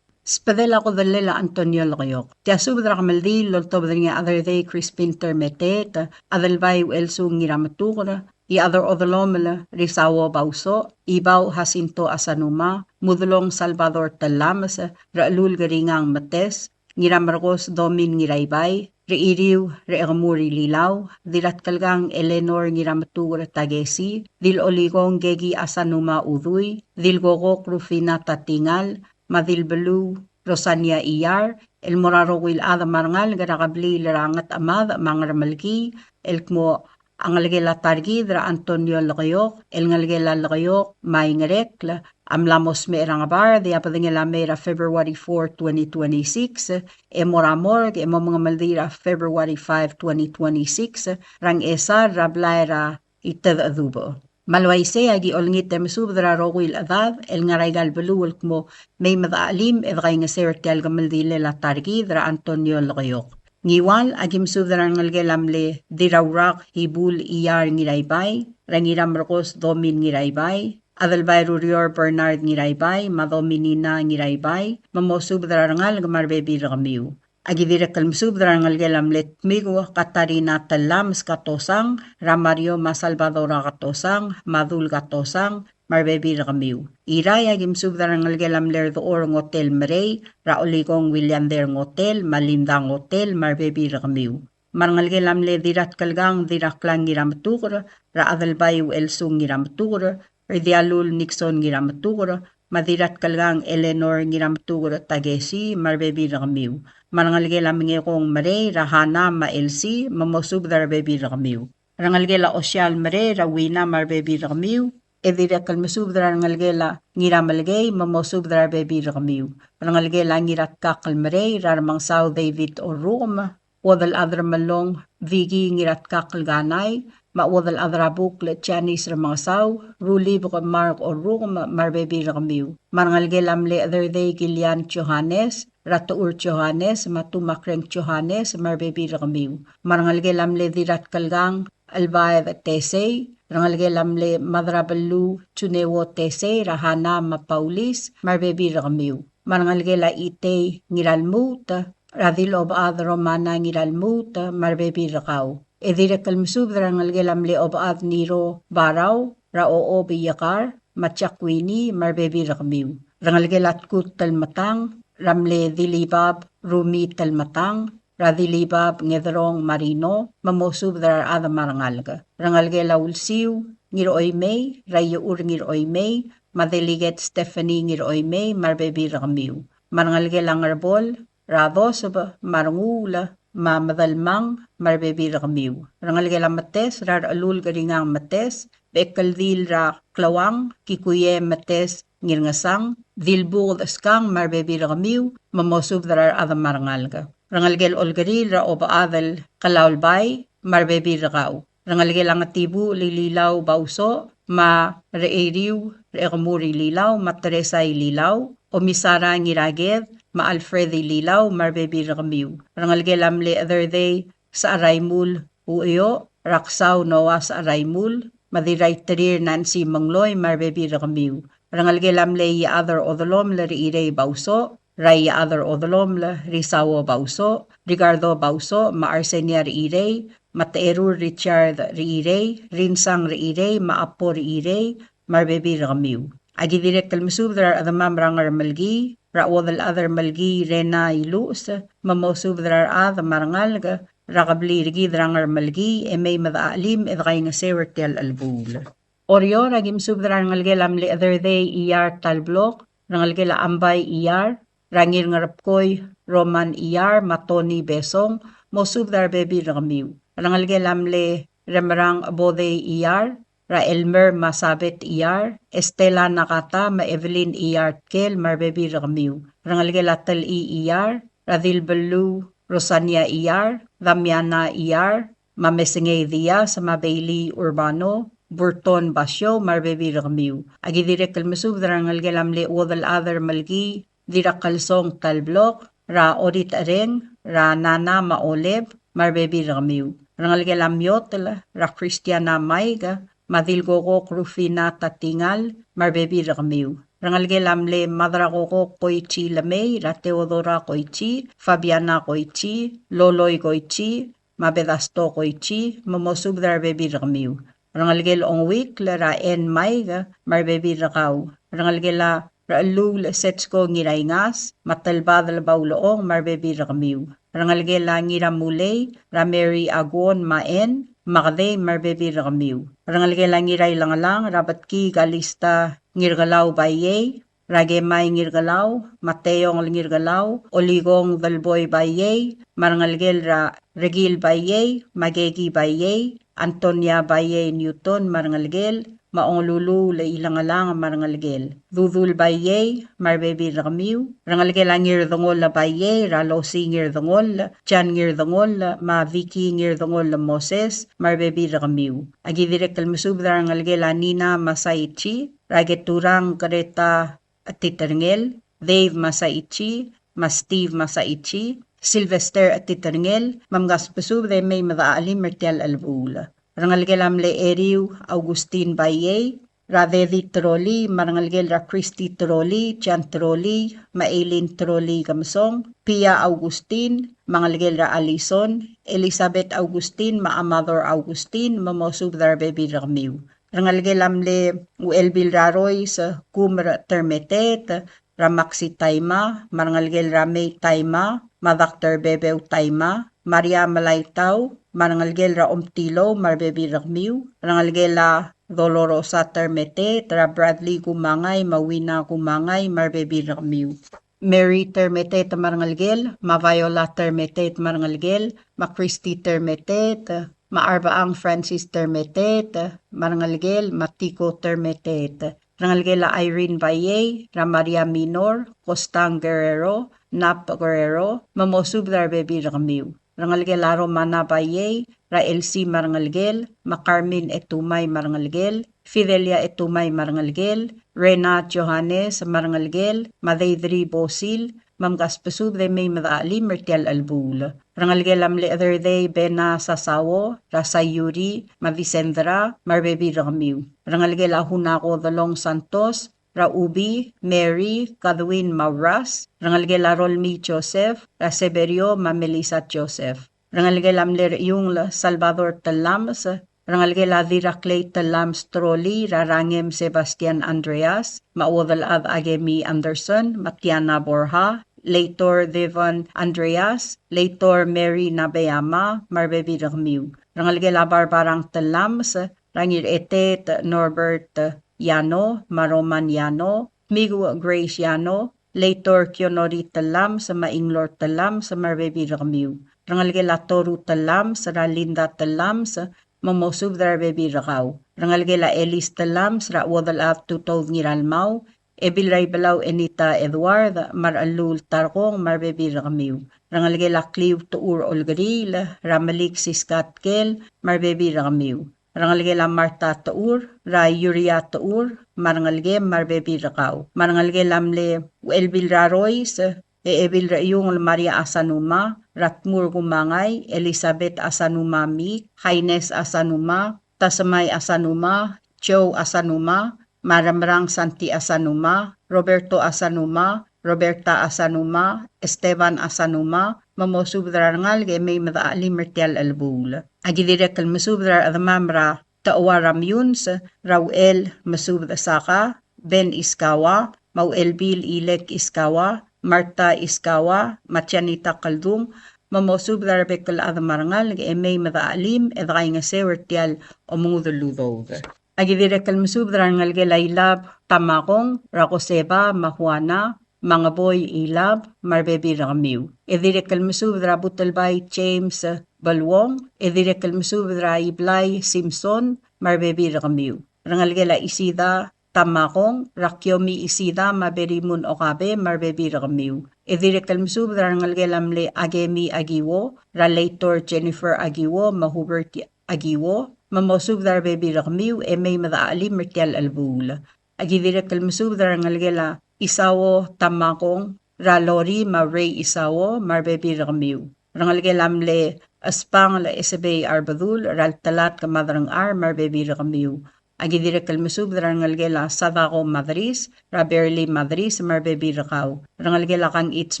Sbedel a kodellel a Antonio Lekeok. Tia subed er a kemeldiil el oltobed er ngii a Chederdei Crispin Termeteet, Adelbai Uchelsung Ngirametuker, Iechad er Odelomel Risao Bausoch, Ibau Jacinto Asanuma, Mudelong Salvador Tellames, Rechelulk Ringang Metes, Ngiramerkos Domin Ngiraibai, Rechiriu Rechekemur Ililau, Dirratkelkang Eleanor Ngirametuker Takesi, Dil Olikong Keki Asanuma Udui, Dil Kokok Rufina Tatingal, me a Dil Beluu Rosania Iyar, el mo er a rokui el chad me a rengalek er a kebliil er a Ngetchemad me a Ngermelkii, el kmo a ngelekel a ta er kid er a Antonio Lekeok, el ngelekel a Lekeok me a Ingerekl, a mla mo smecher er a Ngebard, e a bedengel a mei er a February four, twenty twenty-six, e mo er a morgue, e mo mengemeldiil er a February five, twenty twenty-six, er a Ngchesar er a blai er a Itedechedubech. Me a le uaisei a ki olengit e mesubed er a rokui el chedad el ngar er aika el beluu el kmo mei me dechelim e dekaingeseu er tia el kemeldilel a ta er kid er a Antonio Lekeok. Ngiwal, a ki mesubed er a rengelekel a mle Dirraurak Ibul Iyar Ngiraibai, er a Ngiramerkos Domin Ngiraibai, Adelbai Rurior Bernard Ngiraibai, me a Dominina Ngiraibai, me mosubed er a rengalek me a rebebil er kemiu. A ki dirrek el mesubed er a rengelekel a mle Tmiku Katarina Tellames Katosang, er a Mario me a Salvadora Katosang, me a Dul Katosang, me a rebebil er kemiu. Irrai, a ki mesubed er a rengelekel a mle Rdechor Ngotel Merei, er a Olikong Williander Ngotel, me a Linda Ngotel, me a rebebil er kemiu. Me a rengelekel a mle Dirratkelkang Dirraklang Ngirametuker, er a Adelbai Uchelsung Ngirametuker, er a Dialul Nixon Ngirametuker, me a Dirratkelkang Eleanor Ngirametuker Takesi, me a rebebil er kemiu. Me a rengelekel a Mengekong Merei, er a Hana me a Elsie, me mosubed er a rebebil er kemiu. Rengelekel a Osial Merei, er a Wina me a rebebil er kemiu, e dirrek el mesubed er a rengelekel a Ngiramelkei, me mosubed er a rebebil er kemiu. Rengelekel a Ngiratkakl Merei, er a Remengesau David Orrukem, Uodelchad er a Melong Vicky Ngiratkakl Kanai, me a Uodelchad er a Bukl Janice Remengesau, Rulibek Mark Orrukem, me a rebebil er kemiu. Me a rengelekel a mle Chederdei Kilian Johannes, er a Techur Johannes, me a Tumakreng Johannes, me a rebebil er kemiu. Me a rengelekel a mle Dirratkelkang Elbaed Tesei, rengelekel a mle Madrabeluu Juneo Tesei, er a Hana me a Paulis, me a rebebil er kemiu. Me a rengelekel a Itei Ngiralmuut, er a Dil Obechad Romana Ngiralmuut, me a rebebil er kau. E dirrek el mesubed er a rengelekel a mle Obechad Niro Barau, er a Ochob Iekar, me a Jakwini, me a rebebil er kemiu. Rengelekel a Tkut Telmetang, er a mle Dilibab Rumi Telmetang, er a Dilibab Ngederong Marino, me mosubed er a rechad me a rengalek. Rengelekel a Ulsiu Ngiroimei, er a Iechur Ngiroimei, me a Delegate Stephanie Ngiroimei, me a rebebil er kemiu. Me a rengelekel a Ngerbol, er a Doseb, me a Renguul, me a Medelmang, me a rebebil er kemiu. Rengelekel a Metes, er a Rechelulk Ringang Metes, Bechekeldil er a Kleuang, Kikuie Metes Ngirngesang, Dilbuked Skang, me a rebebil er kemiu, me mosubed er a rechad me a rengalek. Rengelekel Olkeriil er a Obechad el Kelaulbai, me a rebebil er kau. Rengelekel a Ngetibuchel Ililau Bausoch, me a Recheiriu Rechekemur Ililau, me a Teresa Ililau, Omisara Ngiraked, me a Alfred Ililau, me a rebebil er kemiu. Rengelekel a mle Chederdei Secheraimul Ucheoch, er a Ksau Noah Secheraimul, me a Dirraiterir Nancy Mengloi, me a rebebil er kemiu. Rengelekel a mle Iechad er Odelomel Reirei Bausoch, er a Iechad er Odelomel Risao Bausoch, Ricardo Bausoch, me a Arsenia Reirei, me a Techerur Richard Reirei, Rinsang Reirei, me a Apo Reirei, me a rebebil er kemiu. Aki dirrek el mesubed er a rechedemam er a Ngermelkii, er a chuodel chad er Melkii Rena Iluches, me mosubed er a rechad me a rengalek er a kebliil er kid er a Ngermelkii, e mei me dechachelim e dekaingeseu er tia el chelebuul. Oreor, aki mesubed er a rengelekel a mle Chederdei Iyar Talblok, rengelekel a Ambai Iyar, er a Ngirngerebkoi Roman Iyar, me a Tony Besong, mosubed er a rebebil er kemiu. Rengelekel a mle Remerang Bodei Iyar, er a Elmer me a Sabet Iyar, Estela Nakata me a Evelyn Iyar Tkel, me a rebebil er kemiu. Rengelekel a Telii Iyar, er a Dilbeluu Rosania Iyar, Damiana Iyar, me a Mesengei Diaz, me a Bailey Urbano, Burton Basio, me a rebebil er kemiu. Aki dirrek el mesubed er a rengelekel a mle chuodel chad er Melkii, Dirrakelsong Talblok, er a Oritereng, er a Nana me a Oleb, me a rebebil er kemiu. Rengelekel a Miotel, er a Christiana Maiga, me a Dilkokok Rufina Tatingal, me a rebebil er kemiu. Rengelekel a mle Madrakokok Koichi Lemei, er a Theodora Koichi, Fabiana Koichi, Loloi Koichi, me a Bedasto Koichi, me mosubed er a rebebil er kemiu. Rengelekel Ongwikl er a En Maiga, me a rebebil er kau. Rengelekel a Rechelluul Setsko Ngiraingas, me a Telbadel Baulechong, me a rebebil er kemiu. Rengelekel a Ngiramulei, er a Mary Aguon me a En, me a Kedei, me a rebebil er kemiu. Rengelekel a Ngirailengelang, er a Betki Kalista Ngirkelau Baiei, er a Kemai Ngirkelau, me a Teiong el Ngirkelau, Olikong Delboi Baiei, me a rengelekel er a Rekil Baiei, me a Keki Baiei, Antonia Baiei Newton, me a rengelekel, me a Ongeluluul Ilengelang, me a rengelekel. Dudul Baiei, me a rebebil er kemiu, rengelekel a Ngirdengoll Baiei, er a Losi Ngirdengoll, Jan Ngirdengoll, me a Vicky Ngirdengoll Moses, me a rebebil er kemiu. Aki dirrek el mesubed er a rengelekel a Nina Masaichi, er a Keturang Greta Titerngel, Dave Masaichi, me a Steve Masaichi, Sylvester Titerngel, me mkasbesubed e mei me dechachelim er tia el chelebuul. Rengelekel a mle Eriu Augustin Baiei, er a Dedi Troli, me a rengelekel er a Christy Troli, Jan Troli, me a Eileen Troli Kemesong, Pia Augustin, me a ngelekel er a Alison, Elizabeth Augustin, me a Amador Augustin, me mosubed er a rebebil er kemiu. Rengelekel a mle Uchelbil er a Rois, Kumer Termeteet, er a Maxi Taima, me a rengelekel er a Mei Taima, me a Doctor Bebeu Taima, Maria Melaitau, me a rengelekel er a Omtilou, me a rebebil er kemiu. Rengelekel a Dolorosa Termeteet, er a Bradley Kumangai, me a Wina Kumangai, me a rebebil er kemiu. Mary Termeteet me a rengelekel, me a Viola Termeteet me a rengelekel, me a Christy Termeteet, me a Arbechang Francis Termeteet me a rengelekel, me a Tiko Termeteet. Rengelekel a Irene Baiei, er a Maria Minor, Kostang Guerrero, Nap Guerrero, me mosubed er a rebebil er kemiu. Rengelekel a Romana Baiei, er a Elsie me a rengelekel, me a Carmen Etumai me a rengelekel, Fidelia Etumai me a rengelekel, Renat Johannes me a rengelekel, me a Deidri Bosil, me mkasbesubed e mei me dechachelim er tia el chelebuul. Rengelekel a mle Chederdei Bena Sasao, er a Sayuri, me a Vicendra, me a rebebil er kemiu. Rengelekel a Hunako Delong Santos, er a Ubi, Mary, Kadwin, me a Uras. Rengelekel a Rolmii Joseph, er a Severio, me a Melissa Joseph. Rengelekel a mle Rechiungl Salvador Telames, rengelekel a Diraklei Telames Troli, er a Rangem Sebastian Andreas, me a Uodelchad Akemi Anderson, me a Tiana Borja, Leitor Devon Andreas, Leitor Mary Nabeyama, me a rebebil er kemiu. Rengelekel a Barbarang Telames, er a Ngirchetet Norbert Yano, me a Roman Yano, Migu Grace Yano, Leitor Kionori Telames, me a Inglor Telames, me a rebebil er kemiu. Rengelekel a Toru Telames, er a Linda Telames, me mosubed er a rebebil er kau. Rengelekel a Elis Telames, er a Uodelchad Tutoud Ngiralmau, Ebil er a Ibelau Enita Edward, me a Rechelluul Tarkong, me a rebebil er kemiu. Rengelekel a Kliu Techur Olkeriil, er a Melik Siska Tkel, me a rebebil er kemiu. Rengelekel a Martha Techur, er a Uria Techur, me a rengelekem me a rebebil er kau. Me a rengelekel a mle Uchelbil er a Rois, e Ebil er a Iungel Maria Asanuma, er a Tmur Kumangai, Elizabeth Asanuma Mik, Haines Asanuma, Tasemai Asanuma, Joe Asanuma, me a Remerang Santi Asanuma, Roberto Asanuma, Roberta Asanuma, Esteban Asanuma, me mosubed er a rengalek e mei me dechachelim er tia el chelebuul. Aki dirrek el mesubed er a rechedemam er a Techua er a Meyuns, er a Uchel Mesubed Saka, Ben Iskawa, me a Uchelbil Ilek Iskawa, Martha Iskawa, me a Janita Keldung, me mosubed er a rebek el chad me a rengalek e mei me dechachelim e dekaingeseu er tia el omengudel el udoud. Aki dirrek el mesubed er a rengelekel a Ilab Tamakong, er a Koseba, me a Juana, me a Ngeboi Ilab, me a rebebil er kemiu. E dirrek el mesubed er a Butelbai James Beluong, e dirrek el mesubed er a Iblai Simpson, me a rebebil er kemiu. Rengelekel a Isida Tamakong, er a Kiomi Isida, me a Berimun Okabe, me a rebebil er kemiu. E dirrek el mesubed er a rengelekel a mle Akemi Akiwo, er a Leitor Jennifer Akiwo, me a Hubert Akiwo, me mosubed er a rebebil er kemiu, e mei me dechachelim er tia el chelebuul. Aki dirrek el mesubed er a rengelekel a Isao Tamakong, er a Lori me a Rei Isao, me a rebebil er kemiu. Rengelekel a mle Espangel Esebei Arbedul, er a Ltelatk me a Derengchar, me a rebebil er kemiu. Aki dirrek el mesubed er a rengelekel a Sadako Madris, er a Berli Madris, me a rebebil er kau. Rengelekel a Kangichi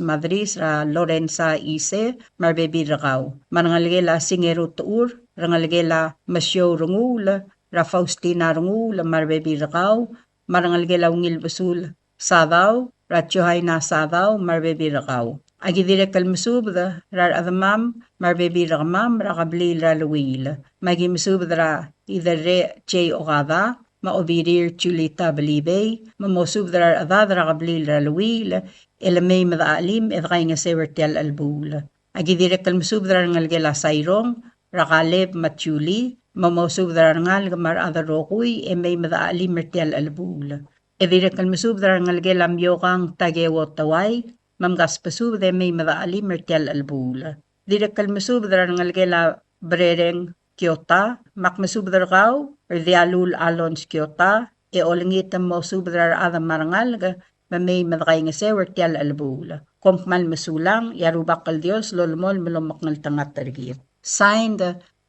Madris, er a Lorenza Ise, me a rebebil er kau. Me a rengelekel a Singeru Techur, rengelekel a Mesiou Renguul, er a Faustina Renguul, me a rebebil er kau, me a rengelekel a Ungilbesul Sadau, er a Johaina Sadau, me a rebebil er kau. Aki dirrek el mesubed er a rechedemam, me a rebebil er kemam, er a kebliil er a Luil. Me aki mesubed er a Iderrech J. Okada, me a Obirir Julita Belibei, me mosubed er a rechedad er a kebliil er a Luil, e le mei me dechachelim e dekaingeseu er tia el chelebuul. Aki dirrek el mesubed er a rengelekel a Sairong, er a Kaleb me a Julie, me mosubed er a rengalek me a rechad el rokui, e mei me dechachelim er tia el chelebuul. E dirrek el mesubed er a rengelekel a Miokang Takeo Tawai, me mkasbesubed e mei me dechachelim er tia el chelebuul. Dirrek el mesubed er a rengelekel a Brereng Kiota, me ak mesubed er kau, er Dialul Alons Kiota, e olengit el mosubed er a rechad me a rengalek, me mei me dekaingeseu er tia el chelebuul. Kom kmal mesulang, e a Rubak el Dios lolemolem el omekngeltengat er kid. Signed,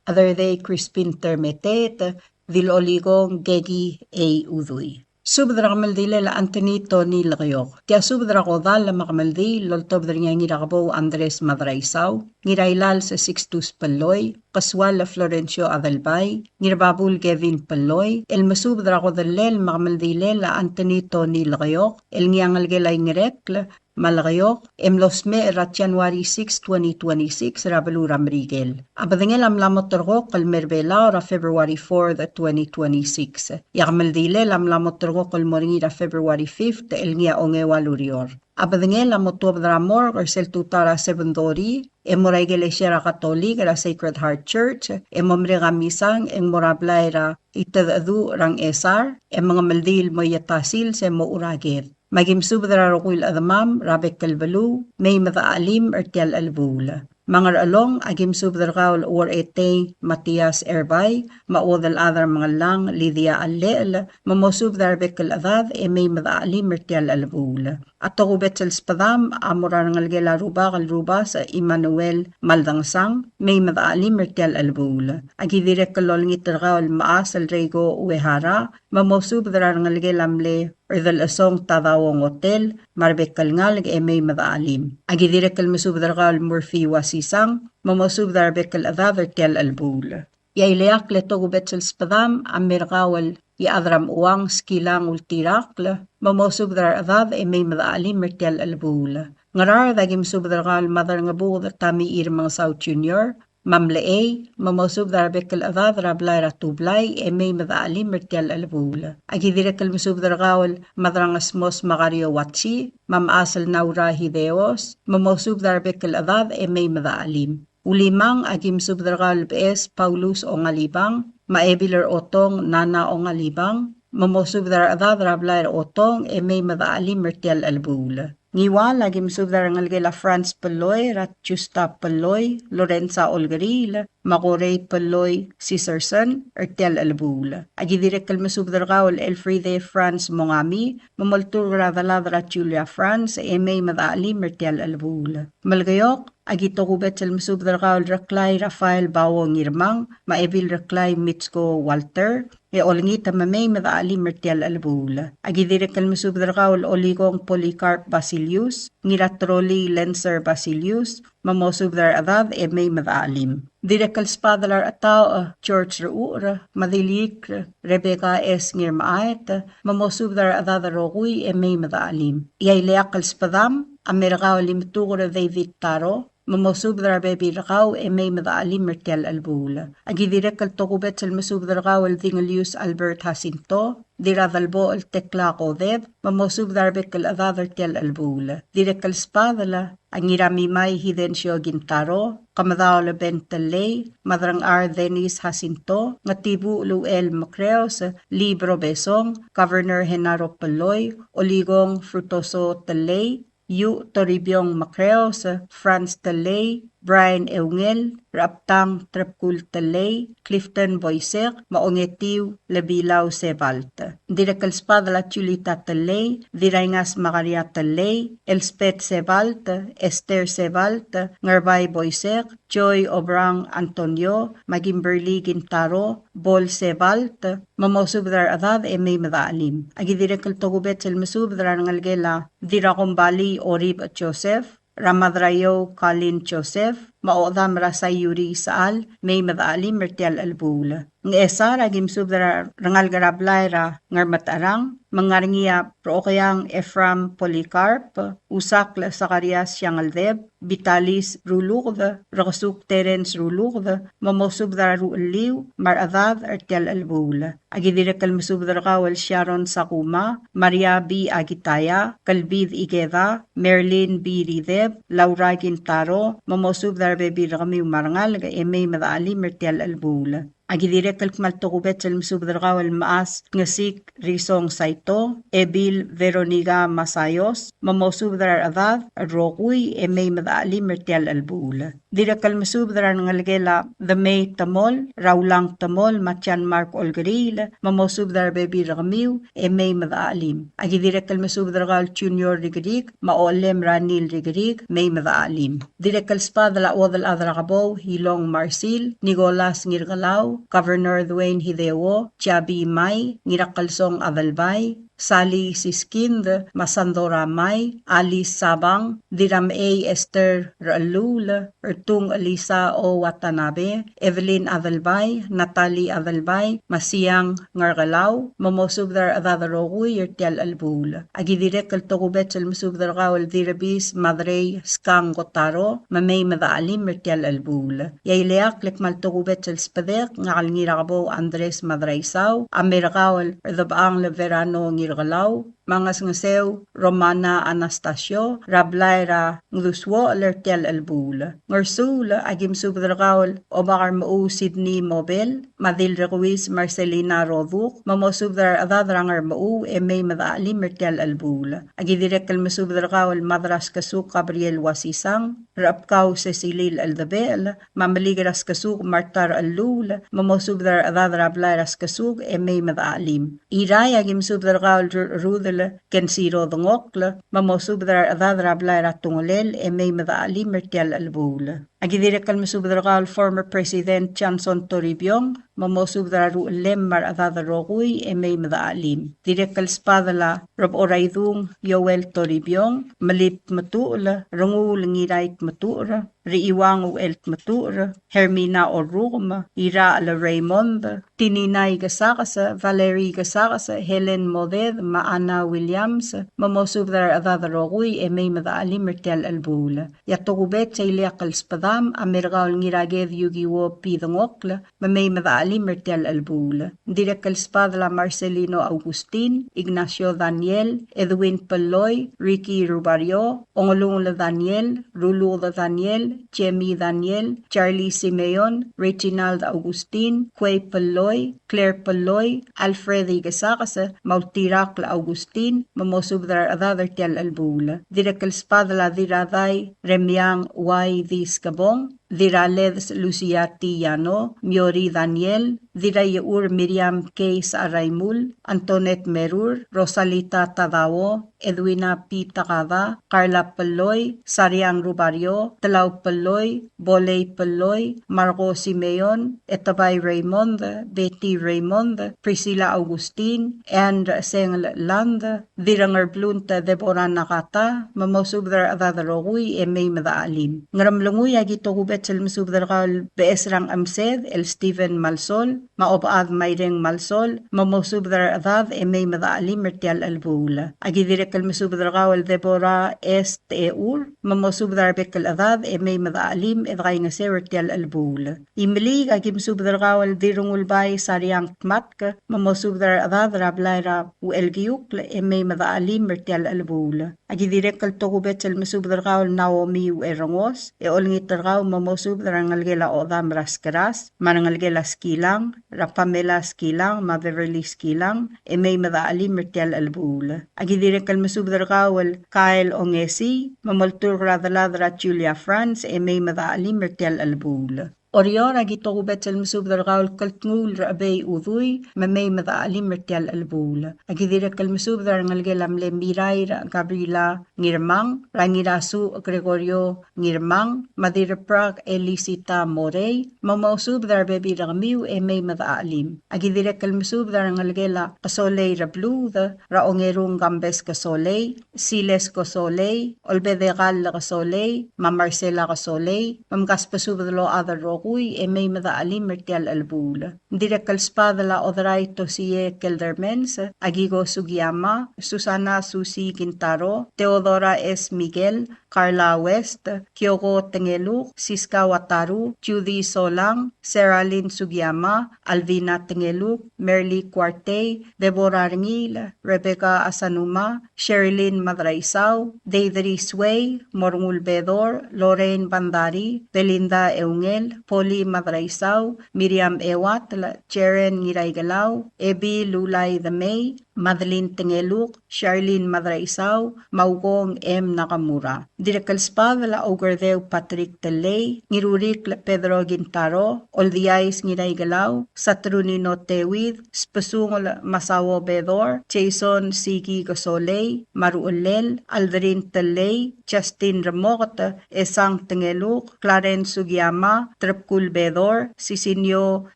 Aderdei Crispin Termeteet, Dilolikong Keki A. Udui. Subed er a kemeldilel a Anthony Tony Lekeok. Tia subed er a kodall me a kemeldiil el oltobed er ngii a Ngirakebou Andres Madraisau, Ngirailals Sixtus Pelloi, Kesuall Florencio Adelbai, Ngirababul Kevin Pelloi, el mesubed er a kodellel me a kemeldilel a Anthony Tony Lekeok, el ngii a ngelekel a Ingerekl, me a Lekeok, e mlo smecher er a January six, twenty twenty-six, er a beluu er a Merikel. A bedengel a mla mo terrekokl el mer Belau er a February fourth, twenty twenty-six. E a kemeldilel a mla mo terrekokl el mo er ngii er a February fifth, el ngii a ongeua el ureor. A bedengel a mo tuobed er a morgue er sel tutau er a seven thirty, e mo er a ikelesia er a Katolik er a Sacred Heart Church, e mo merek a misang e ng mo er a blai er a Itedecheduch er a Ngchesar, e mengemeldiil el mo ietasil se mo er a ked. Me aki mesubed er a rokui el chedemam er a bek el beluu, mei me dechachelim er tia el chelebuul. Me a Ngerchelong, aki mesubed er kau el Uoretei Matias Erbai, me a Uodelchad er a Mengellang Lydia Allechel, me mosubed er a rebek el chedad e mei me dechachelim er tia el chelebuul. A tokubets el sbedam a mo er a rengelekel a Rubak el Rubasech Emmanuel Maldangesang, mei me dechachelim er tia el chelebuul. Aki dirrek el olengit er kau el mechas el Reiko Uehara, me mosubed er a rengelekel a mle Erdelchesong Tadao Ngotel, me a rebek el ngalek e mei me dechachelim. Aki dirrek el mesubed er kau el Murphy Uasisang, me mosubed er a rebek el chedad er tia el chelebuul. E a ileakl e tokubets el sbedam a mer kau el Iechad er a Mechuang Skilang Ultirakl, me mosubed er a rechedad e mei me dechachelim er tia el chelebuul. Ngaraard, aki mesubed er kau el Maderangebuked Tamichir Mengesau Junior, me a Mlechei, me mosubed er a rebek el chedad er a blai er a Tublai e mei me dechachelim er tia el chelebuul. Aki dirrek el mesubed er kau el Maderangesmos Makario Watsi, me a mechas el Naura Hideos, me mosubed er a rebek el chedad e mei me dechachelim. Ulimang, aki mesubed er kau el Beches Paulus Ongalibang, me a Ebil er Otong Nana Ongalibang, me mosubed er a rechedad er a blai er a Otong e mei me dechelim er tia el chelebuul. Ngiwal, aki mesubed er a rengelekel a Franz Peloi, er a Justa Peloi, Lorenza Olkeriil, me a Korei Peloi Siserson, er tia el chelebuul. Aki dirrek el mesubed er kau el Elfriede Franz Mongami, me molturk er a delad er a Julia Franz, e mei me dechelim er tia el chelebuul. Melekeok, aki tokubets el mesubed er kau el Reklai Rafael Bao Ngirmang, me a Ebil Reklai Mitsko Walter, e olengit me mei me dechelim er tia el chelebuul. Aki dirrek el mesubed er kau el Olikong Polycarp Basilius, Ngiratrolii Lenser Basilius, me mosubed er a rechedad e mei me dechelim. Dirrek el sbadel a Rechetaoch George Rechucher, me a Diliikl Rebecca S. Ngirmechaet, me mosubed er a rechedad el rokui e mei me dechelim. E a ileakl el sbedam a mei er kau el Imetuker David Taro, me mosubed er a rebebil er kau e mei me dechelim er tia el chelebuul. Aki dirrek el tokubets el mesubed er kau el Dingelius Albert Jacinto, Dirradelbochel Tekla Koded, me mosubed er a rebek el chedad er tia el chelebuul. Dirrek el sbadel a Ngiramimai Hidencio Kintaro, Kemedaol Ben Telei, Madrangchar Dennis Jacinto, Ngetibuchel Uchel Mekreos, Libro Besong, Governor Genaro Peloi, Olikong Frutoso Telei, Iu Toribiong Mekreos, Franz Telei, Brian Eungel, Rechebtang Trebkul Telei, Clifton Boisek, me a Ongetiu Lebilau Sebalt. Dirrek el sbadel a Julita Telei, Diraingas Magaria Telei, Elspeth Sebalt, Esther Sebalt, Ngerbai Boisek, Joy Obrang Antonio, me a Kimberly Kintaro, Bol Sebalt, me mosubed er a rechedad e mei me dechelim. Aki dirrek el tokubets el mesubed er a rengelekel a Dirrakombalii Orib Joseph, er a Madraiou Kalin Joseph, me a Ochedam er a Saiuri Sechal, mei me dechelim er tia el chelebuul. Ngchesar, aki mesubed er a rengalek er a blai er a Ngermetecherang, me ng ngar er ngii a Reokeang Ephraim Polycarp, Usakl Sakarias Siangeldeb, Vitalis Ruluked, Rekesuk Terence Ruluked, me mosubed er a ruchelliu me a rechedad er tia el chelebuul. Aki dirrek el mesubed er kau el Sharon Sakuma, Maria B. Akitaya, Kelbid Ikeda, Merlin B. Rideb, Laura Kintaro, me mosubed er a rebebil er kemiu me a rengalek e mei me dechelim er tia el chelebuul. Aki dirrek el kmal tokubets el mesubed er kau el mechas Ngesik Risong Saito, Ebil Veronica Masayos, me mosubed er a rechedad el rokui e mei me dechelim er tia el chelebuul. Dirrek el mesubed er a rengelekel a Demei Temol, er a Ulang Temol, me a John Mark Olkeriil, me mosubed er a rebebil er kemiu e mei me dechelim. Aki dirrek el mesubed er kau el Junior Rikrik, me a Olem er a Nil Rikrik, mei me dechelim. Dirrek el sbadel a Uodelchad er a Kebou, Ilong Marsil, Nicholas Ngirkelau, Governor Dwayne Hideo, Jabi Mai, Ngirakelsong Adelbai, Sally Siskind, me a Sandora Mai, Alice Sabang, Diramei Esther Rechelluul, Ertung Elisa O. Watanabe, Evelyn Adelbai, Natalie Adelbai, me a Siang Ngerkelau, me mosubed er a rechedad el rokui er tia el chelebuul. Aki dirrek el tokubets el mesubed er kau el Direbis Madrei Skang Kotaro, me mei me dechelim er tia el chelebuul. E a ileakl el kmal tokubets el sbedek, ngak el Ngirakebou Andres Madraisau, a mei er kau el Rdebechang el Verano Ngirkelau, me a Ngesengeseu Romana Anastasio, er a blai er a Ngdusuochel er tia el chelebuul. Ngersuul, aki mesubed er kau el Obak er Mechuu Sydney Mobel, me a Dilrekuis Marcelina Roduk, me mosubed er a rechedad er a Ngermechuu e mei me dechelim er tia el chelebuul. Aki dirrek el mesubed er kau el Mad er a Skesuk Gabriel Wasisang, Rechebkau Cecilil Eldebechel, me a Melik er a Skesuk Marta Rechelluul, me mosubed er a rechedad er a blai er a Skesuk e mei me dechelim. Irrai, aki mesubed er kau el Rudel Kensiro Dengokl, me mosubed er a rechedad er a blai er a Tungelel e mei me dechelim er tia el chelebuul. Aki dirrek el mesubed er kau el former President Johnson Toribiong, me mosubed er a ruchellem me a rechedad el rokui e mei me dechelim. Dirrek el sbadel a Rebechoraidung Joel Toribiong, Melib Tmetuchel, Renguul Ngirai Tmetuchel, Richiuang Uchel Tmetuchel, Hermina Orrukem, Irachel Raymond, Tinina Ikesakes, Valerie Ikesakes, Helen Moded, me a Anna Williams, me mosubed er a rechedad el rokui e mei me dechelim er tia el chelebuul. E a tokubets a ileakl el sbedam Sam, a Merkaol Ngiraked Yukiwo Pidengokl, me mei me dechelim er tia el chelebuul. Dirrek el sbadel a Marcelino Augustin, Ignacio Daniel, Edwin Peloi, Ricky Rubario, Ongelungel Daniel, Ruluked Daniel, Jamie Daniel, Charlie Simeon, Reginald Augustin, Kuei Peloi, Claire Peloi, Alfred Ikesakes, me a Ultirakl Augustin, me mosubed er a rechedad er tia el chelebuul. Dirrek el sbadel a Diradai Remiang Uai Diskebong, Dirraled Lucia Tiano, Miori Daniel, Dirraiechur Miriam Keis Araimul, Antoinette Merur, Rosalita Tadao, Edwina P. Takada, Carla Peloi, Sariang Rubario, Telau Peloi, Bolei Peloi, Marco Simeon, Etebai Raymond, Betty Raymond, Priscilla Augustin, Anne Sengel Land, Dirrengerblunt Deborah Nakata, me mosubed er a rechedad el rokui e mei me dechelim. Ngeremlengui a ki tokubets el mesubed er kau el Beches er a Ngchemsed el Stephen Malsol, me a Obechad Maireng Malsol, me mosubed er a rechedad e mei me dechelim er tia el chelebuul. A ki dirrek el mesubed er kau el Deborah Est Eur, me mosubed er a rebek el chedad e mei me dechelim e dekaingeseu er tia el chelebuul. Imeliik a ki mesubed er kau el Dirrengulbai Sariang Tmatk, me mosubed er a rechedad er a blai er a Uchelkiukl e mei me dechelim er tia el chelebuul. A ki dirrek el tokubets el mesubed er kau el Naomi Uerengos, e olengit er kau me mosubed er a rengelekel a Odam er a Skeras, me a rengelekel a Skilang, er a Pamela Skilang, me a Beverly Skilang, e mei me dechelim er tia el chelebuul. A ki dirrek el mesubed er kau el Kyle Ongesii, me molturk er a delad er a Julia France, e mei me dechelim er tia el chelebuul. Oreor a ki tokubets el mesubed er kau el Keltnguul er a Chebei Udui, me mei me dechelim er tia el chelebuul. A ki dirrek el mesubed er a rengelekel a mle Mirair Gabriela Ngirmang, er a Ngirasuch Gregorio Ngirmang, me a Dirreprak Elisita Morei, me mosubed er a rebebil er kemiu e mei me dechelim. A ki dirrek el mesubed er a rengelekel a Kesolei Rebluud, er a Ongerung Kambes Kesolei, Siles Kesolei, Olbedekall Kesolei, me a Marcela Kesolei, me mkasbesubed el ochad el rokui e mei me dechelim er tia el chelebuul. Ng dirrek el sbadel a Oderai Tosie Keldermans, Akiko Sugiyama, Susana Susi Kintaro, Theodora S. Miguel, Carla West, Kyoko Tengeluk, Siska Wataru, Judy Solang, Sarah Lynn Sugiyama, Alvina Tengeluk, Merly Kuartei, Deborah Rengiil, Rebecca Asanuma, Sherilyn Madraisau, Deidre Sway, Morngul Bedor, Lorraine Bandari, Belinda Eungel, Polly Madraisau, Miriam Euatl, Jaren Ngiraikelau, Ebi Lulai Demei, Madeline Tengeluk, Charlene Madraisau, me a Ukong M. Nakamura. Dirrek el sbadel a Oukerdeu Patrick Tellei, Ngirurikl Pedro Kintaro, Oldiais Ngiraikelau, Saturnino Tewid, Sbesungel Masao Bedor, Jason Siki Kesolei, me a Ruchellel, Aldrin Tellei, Justin Remoket, Esang Tengeluk, Clarence Sugiyama, Trebkul Bedor, Sisinio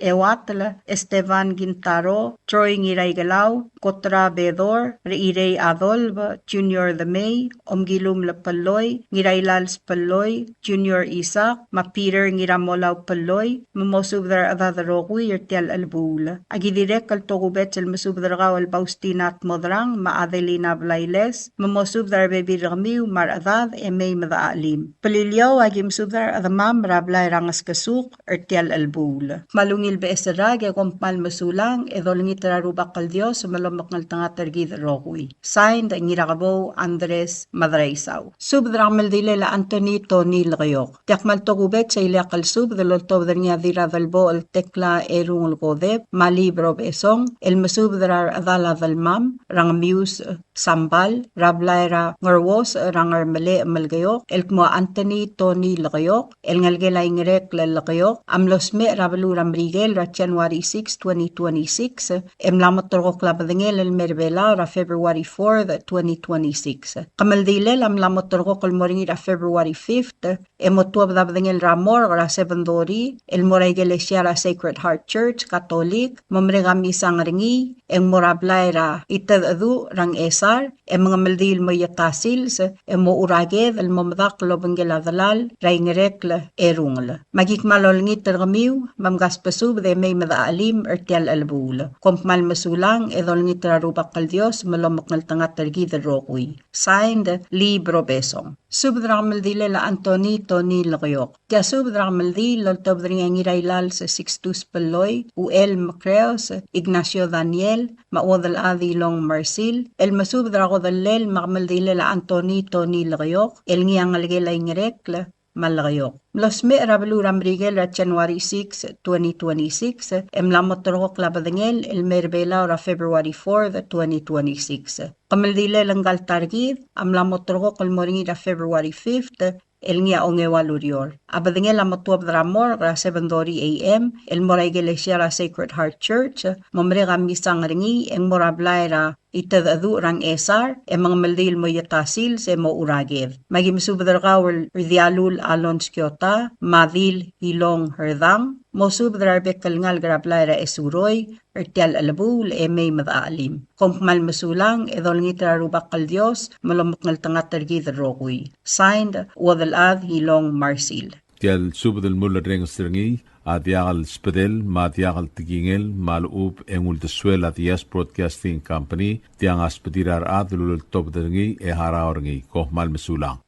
Euatl, Esteban Kintaro, Troy Ngiraikelau, Kotra Bedor, Reirei Adolf, Junior Demei, Omkilum Lepelloi, Ngirailals Pelloi, Junior Isaac, me a Peter Ngiramolau Pelloi, me mosubed er a rechedad el rokui er tia el chelebuul. Aki dirrek el tokubets el mesubed er kau el Faustina Tmodrang, me a Adelina Blailes, me mosubed er a rebebil er kemiu me a rechedad e mei me dechachelim. Beliliou, aki mesubed er a rechedemam er a blai er a Ngeskesuk er tia el chelebuul. Kmal ungil beches el rak e kom kmal mesulang e dolengit er a Rubak el Dios me lomekngeltengat er kid el rokui. Signed, Ngirakebou Andres Madraisau. Subed er a kemeldilel a Anthony Tony Lekeok. Tia kmal tokubets e ileakl el subed el oltobed er ngii a Dirradelbochel Tekla Erungel Kodep, me a Libro Besong, el mesubed er a rechedal a Delmam, er a Ngemius, Sambal, er a blai er a Ngeruos er a Ngermelech Melekeok, el kmo a Anthony Tony Lekeok, el ngelekel a Ingerekl Lekeok, a mlo smecher er a beluu er a Merikel er a January six, twenty twenty-six, e mla mo terrekokl a bedengel el mer Belau er a February fourth, twenty twenty-six. Kemeldilel a mla mo terrekokl el mo er ngii er a February fifth, e mo tuobed a bedengel er a morgue er a seven thirty, el mo er a ikelesia er a Sacred Heart Church, Catholic, mo merek a misang er ngii, e ng mo er a blai er a Itedecheduch er a Ngchesar, e mengemeldiil el mo ieta sils, e mochu er a ked el mo medakl el obengkel a delal er a Ingerekl Erungel. Me aki kmal olengit er kemiu, me mkasbesubed e mei me dechachelim er tia el chelebuul. Kom kmal mesulang, e dolengit er er a Rubak el Dios me lomekngeltengat er kid el rokui. Signed, Lee Brobesong. Subed er a kemeldilel a Anthony Tony Lekeok. Tia subed er a kemeldiil el oltobed er ngii a Ngirailals Sixtus Belloi, Uchel Mekreos, Ignacio Daniel, me a Uodelchad Ilong Marsil, el mesubed er a kodellel me a kemeldilel a Anthony Tony Lekeok, el ngii a ngelekel a Ingerekl me a Lekeok. Mlo smecher er a beluu er a Merikel er a January six, twenty twenty-six, e mla mo terrekokl a bedengel el mei er a Belau er a February fourth, twenty twenty-six. Kemeldilel ngka el ta er kid a mla mo terrekokl el mo er ngii er a February fifth, el ngii a ongeua el ureor. A bedengel a mo tuobed er a morgue er a seven thirty A M, el mo er a ikelesia er a Sacred Heart Church, mo merek a misang er ngii, e ng mo er a blai er a Itedecheduch er a Ngchesar, e mengemeldiil el mo ieta sils e mochu er a ked. Me aki mesubed er kau el Rdialul Alons Kiota, me a Dil Ilong Herdang, mosubed er a rebek el ngalek er a blai er a Esuroi, er tia el chelebuul e mei me dechachelim. Kom kmal mesulang, e dolengit er a Rubak el Dios me lomekngeltengat er kid el rokui. Signed, Uodelchad Ilong Marsil. Tia el subed el mulerrenges er ngii a diak el sbedel me a diak el tekingel me a lechub e ng uldesuel a Diaz Broadcasting Company, tiang a sbedir a rechad el uleltobed er ngii e harau er ngii. Kom kmal mesulang.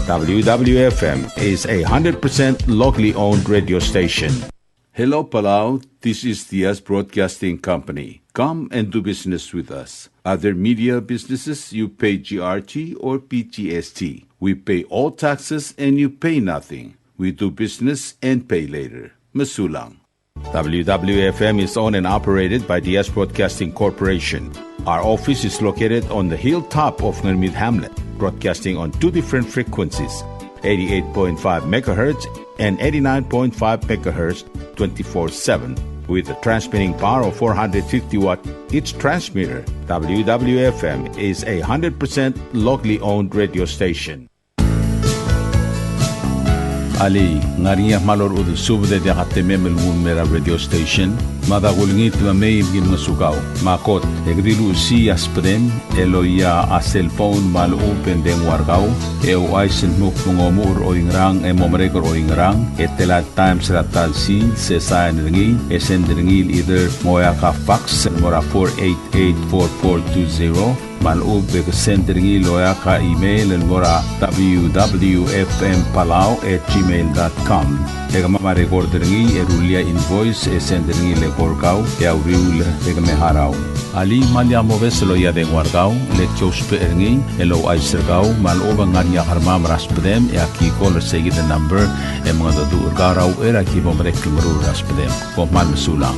W W F M is a hundred percent locally owned radio station. Hello, Palau. This is Diaz Broadcasting Company. Come and do business with us. Other media businesses, you pay G R T or P G S T. We pay all taxes and you pay nothing. We do business and pay later. Mesulang. W W F M is owned and operated by Diaz Broadcasting Corporation. Our office is located on the hilltop of Ngermid Hamlet, broadcasting on two different frequencies, eighty-eight point five megahertz and eighty-nine point five megahertz, twenty-four seven, with a transmitting power of four hundred fifty watt each transmitter. W W F M is a hundred percent locally owned radio station. Alii, ng ngar er ngii a kmal orechudel subed e diak a temem el nguu el mei er a radio station? Mada kulengit me mei me ki ngosukau. Me a kot, e ke di luchesii a sbedem el oia a cellphone me a lechub e ng dengua er kau, e ouchais el dmu kmo ng omuchel er oingerang e mo merek er oingerang, e tela el times er a ta el sils, e sain er ngii, e send er ngii el either ng oeak a fax el mo er a four eight eight four four two zero, me a lechub e ke send er ngii el oeak a email el mo er a W W F M Palau at gmail dot com. E kemam a record er ngii e rullii a invoice e send er ngii el eko er kau e a uriul e ke me harau. Alii, me lak mobes el oia dengua er kau, le ki ousbech er ngii el ouchais er kau me a lechub e ng ngar er ngii a kermam er a sbedem e aki call er seikid el number e mengedecheduch er kau er a uchei er a ki bo merek el meruul er a sbedem. Kom kmal mesulang.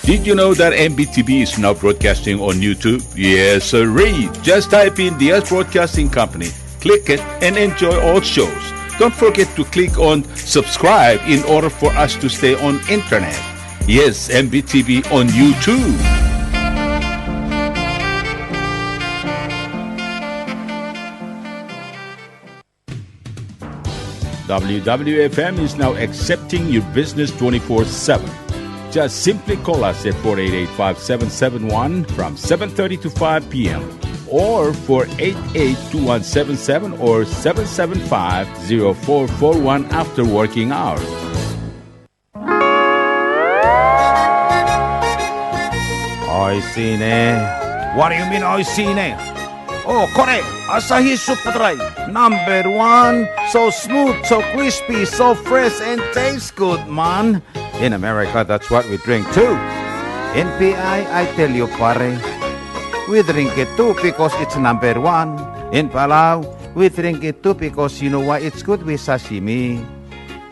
Did you know that M B T V is now broadcasting on YouTube? Yes, sirree. Just type in Diaz Broadcasting Company, click it, and enjoy all shows. Don't forget to click on subscribe in order for us to stay on internet. Yes, M B T V on YouTube. W W F M is now accepting your business twenty-four seven. Just simply call us at four eight eight, five seven seven one from seven thirty to five p.m. or four eight eight, two one seven seven or seven seven five, zero four four one after working hours. Oishii ne. What do you mean, oishii ne? Oh, kore, Asahi Super Dry, number one. So smooth, so crispy, so fresh, and tastes good, man. In America, that's what we drink too. In P I, I tell you, pare, we drink it too because it's number one. In Palau, we drink it too because you know why? It's good with sashimi.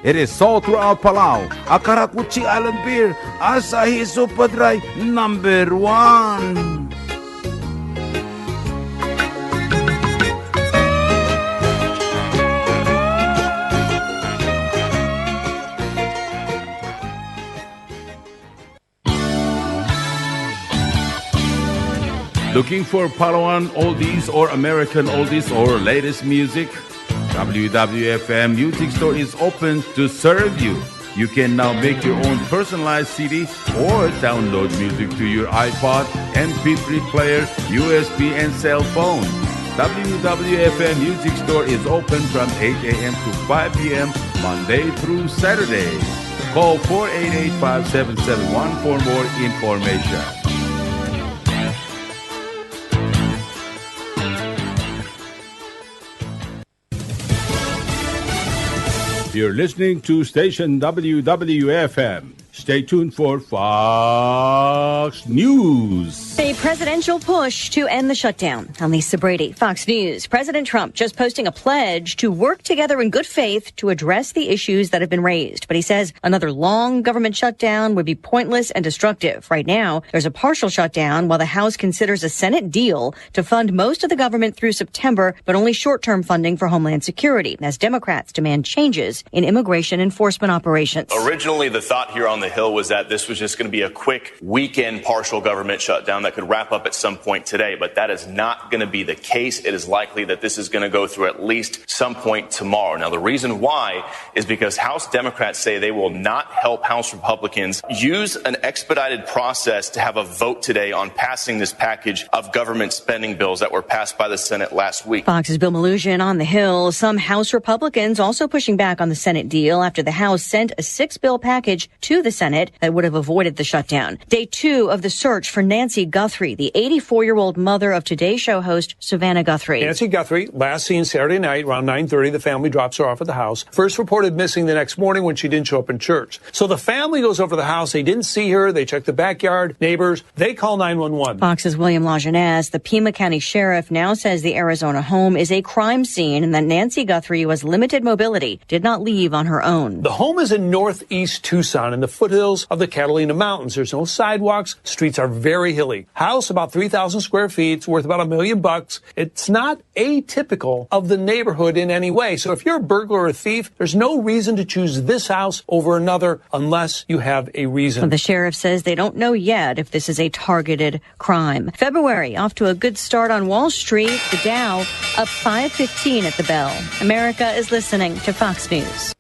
It is sold throughout Palau. A karakuchi island beer, Asahi Super Dry, number one. Looking for Palauan oldies or American oldies or latest music? W W F M Music Store is open to serve you. You can now make your own personalized C D or download music to your iPod, M P three player, U S B, and cell phone. W W F M Music Store is open from eight a.m. to five p.m. Monday through Saturday. Call four eight eight, five seven seven one for more information. You're listening to station W W F M. Stay tuned for Fox News. A presidential push to end the shutdown. I'm Lisa Brady, Fox News. President Trump just posting a pledge to work together in good faith to address the issues that have been raised. But he says another long government shutdown would be pointless and destructive. Right now, there's a partial shutdown while the House considers a Senate deal to fund most of the government through September, but only short-term funding for Homeland Security, as Democrats demand changes in immigration enforcement operations. Originally, the thought here on the Hill was that this was just gonna be a quick weekend partial government shutdown that could wrap up at some point today, but that is not gonna be the case. It is likely that this is gonna go through at least some point tomorrow. Now, the reason why is because House Democrats say they will not help House Republicans use an expedited process to have a vote today on passing this package of government spending bills that were passed by the Senate last week. Fox's Bill Melugin on the Hill. Some House Republicans also pushing back on the Senate deal after the House sent a six-bill package to the Senate that would have avoided the shutdown. Day two of the search for Nancy Guthrie, the eighty-four-year-old mother of Today Show host Savannah Guthrie. Nancy Guthrie, last seen Saturday night around nine thirty. The family drops her off at the house. First reported missing the next morning when she didn't show up in church. So the family goes over to the house. They didn't see her. They check the backyard, neighbors. They call nine one one. Fox's William Lajeunesse. The Pima County Sheriff now says the Arizona home is a crime scene and that Nancy Guthrie, who has limited mobility, did not leave on her own. The home is in northeast Tucson in the foothills of the Catalina Mountains. There's no sidewalks. Streets are very hilly. House about three thousand square feet. It's worth about a million bucks. It's not atypical of the neighborhood in any way. So if you're a burglar or a thief, there's no reason to choose this house over another unless you have a reason. The sheriff says they don't know yet if this is a targeted crime. February off to a good start on Wall Street. The Dow up five fifteen at the bell. America is listening to Fox News.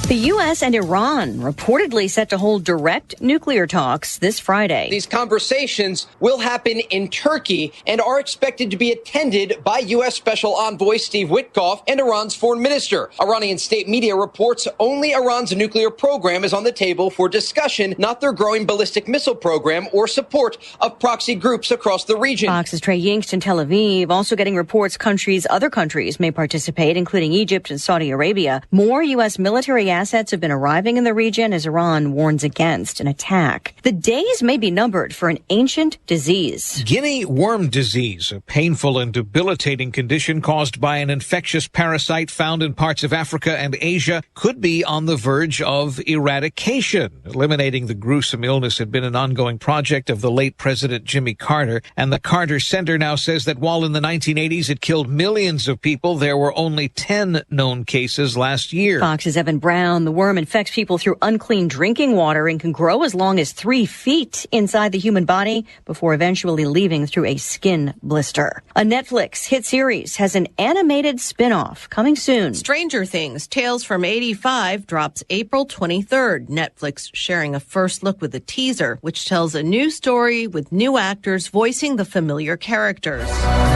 The U S and Iran reportedly set to hold direct nuclear talks this Friday. These conversations will happen in Turkey and are expected to be attended by U S Special Envoy Steve Witkoff and Iran's foreign minister. Iranian state media reports only Iran's nuclear program is on the table for discussion, not their growing ballistic missile program or support of proxy groups across the region. Fox's Trey Yingst in Tel Aviv, also getting reports countries, other countries may participate, including Egypt and Saudi Arabia. More U S military assets have been arriving in the region as Iran warns against an attack. The days may be numbered for an ancient disease. Guinea worm disease, a painful and debilitating condition caused by an infectious parasite found in parts of Africa and Asia, could be on the verge of eradication. Eliminating the gruesome illness had been an ongoing project of the late President Jimmy Carter, and the Carter Center now says that while in the nineteen eighties it killed millions of people, there were only ten known cases last year. Fox's Evan Brown. The worm infects people through unclean drinking water and can grow as long as three feet inside the human body before eventually leaving through a skin blister. A Netflix hit series has an animated spin-off coming soon. Stranger Things: Tales from eighty-five drops April twenty-third. Netflix sharing a first look with a teaser, which tells a new story with new actors voicing the familiar characters.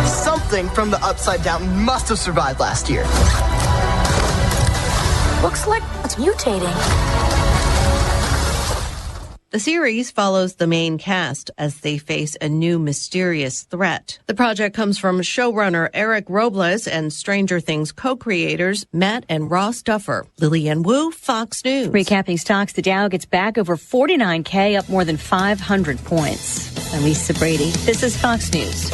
Something from the Upside Down must have survived last year. Looks like it's mutating. The series follows the main cast as they face a new mysterious threat. The project comes from showrunner Eric Robles and Stranger Things co-creators Matt and Ross Duffer. Lillian Wu, Fox News. Recapping stocks, the Dow gets back over forty-nine K, up more than five hundred points. I'm Lisa Brady. This is Fox News.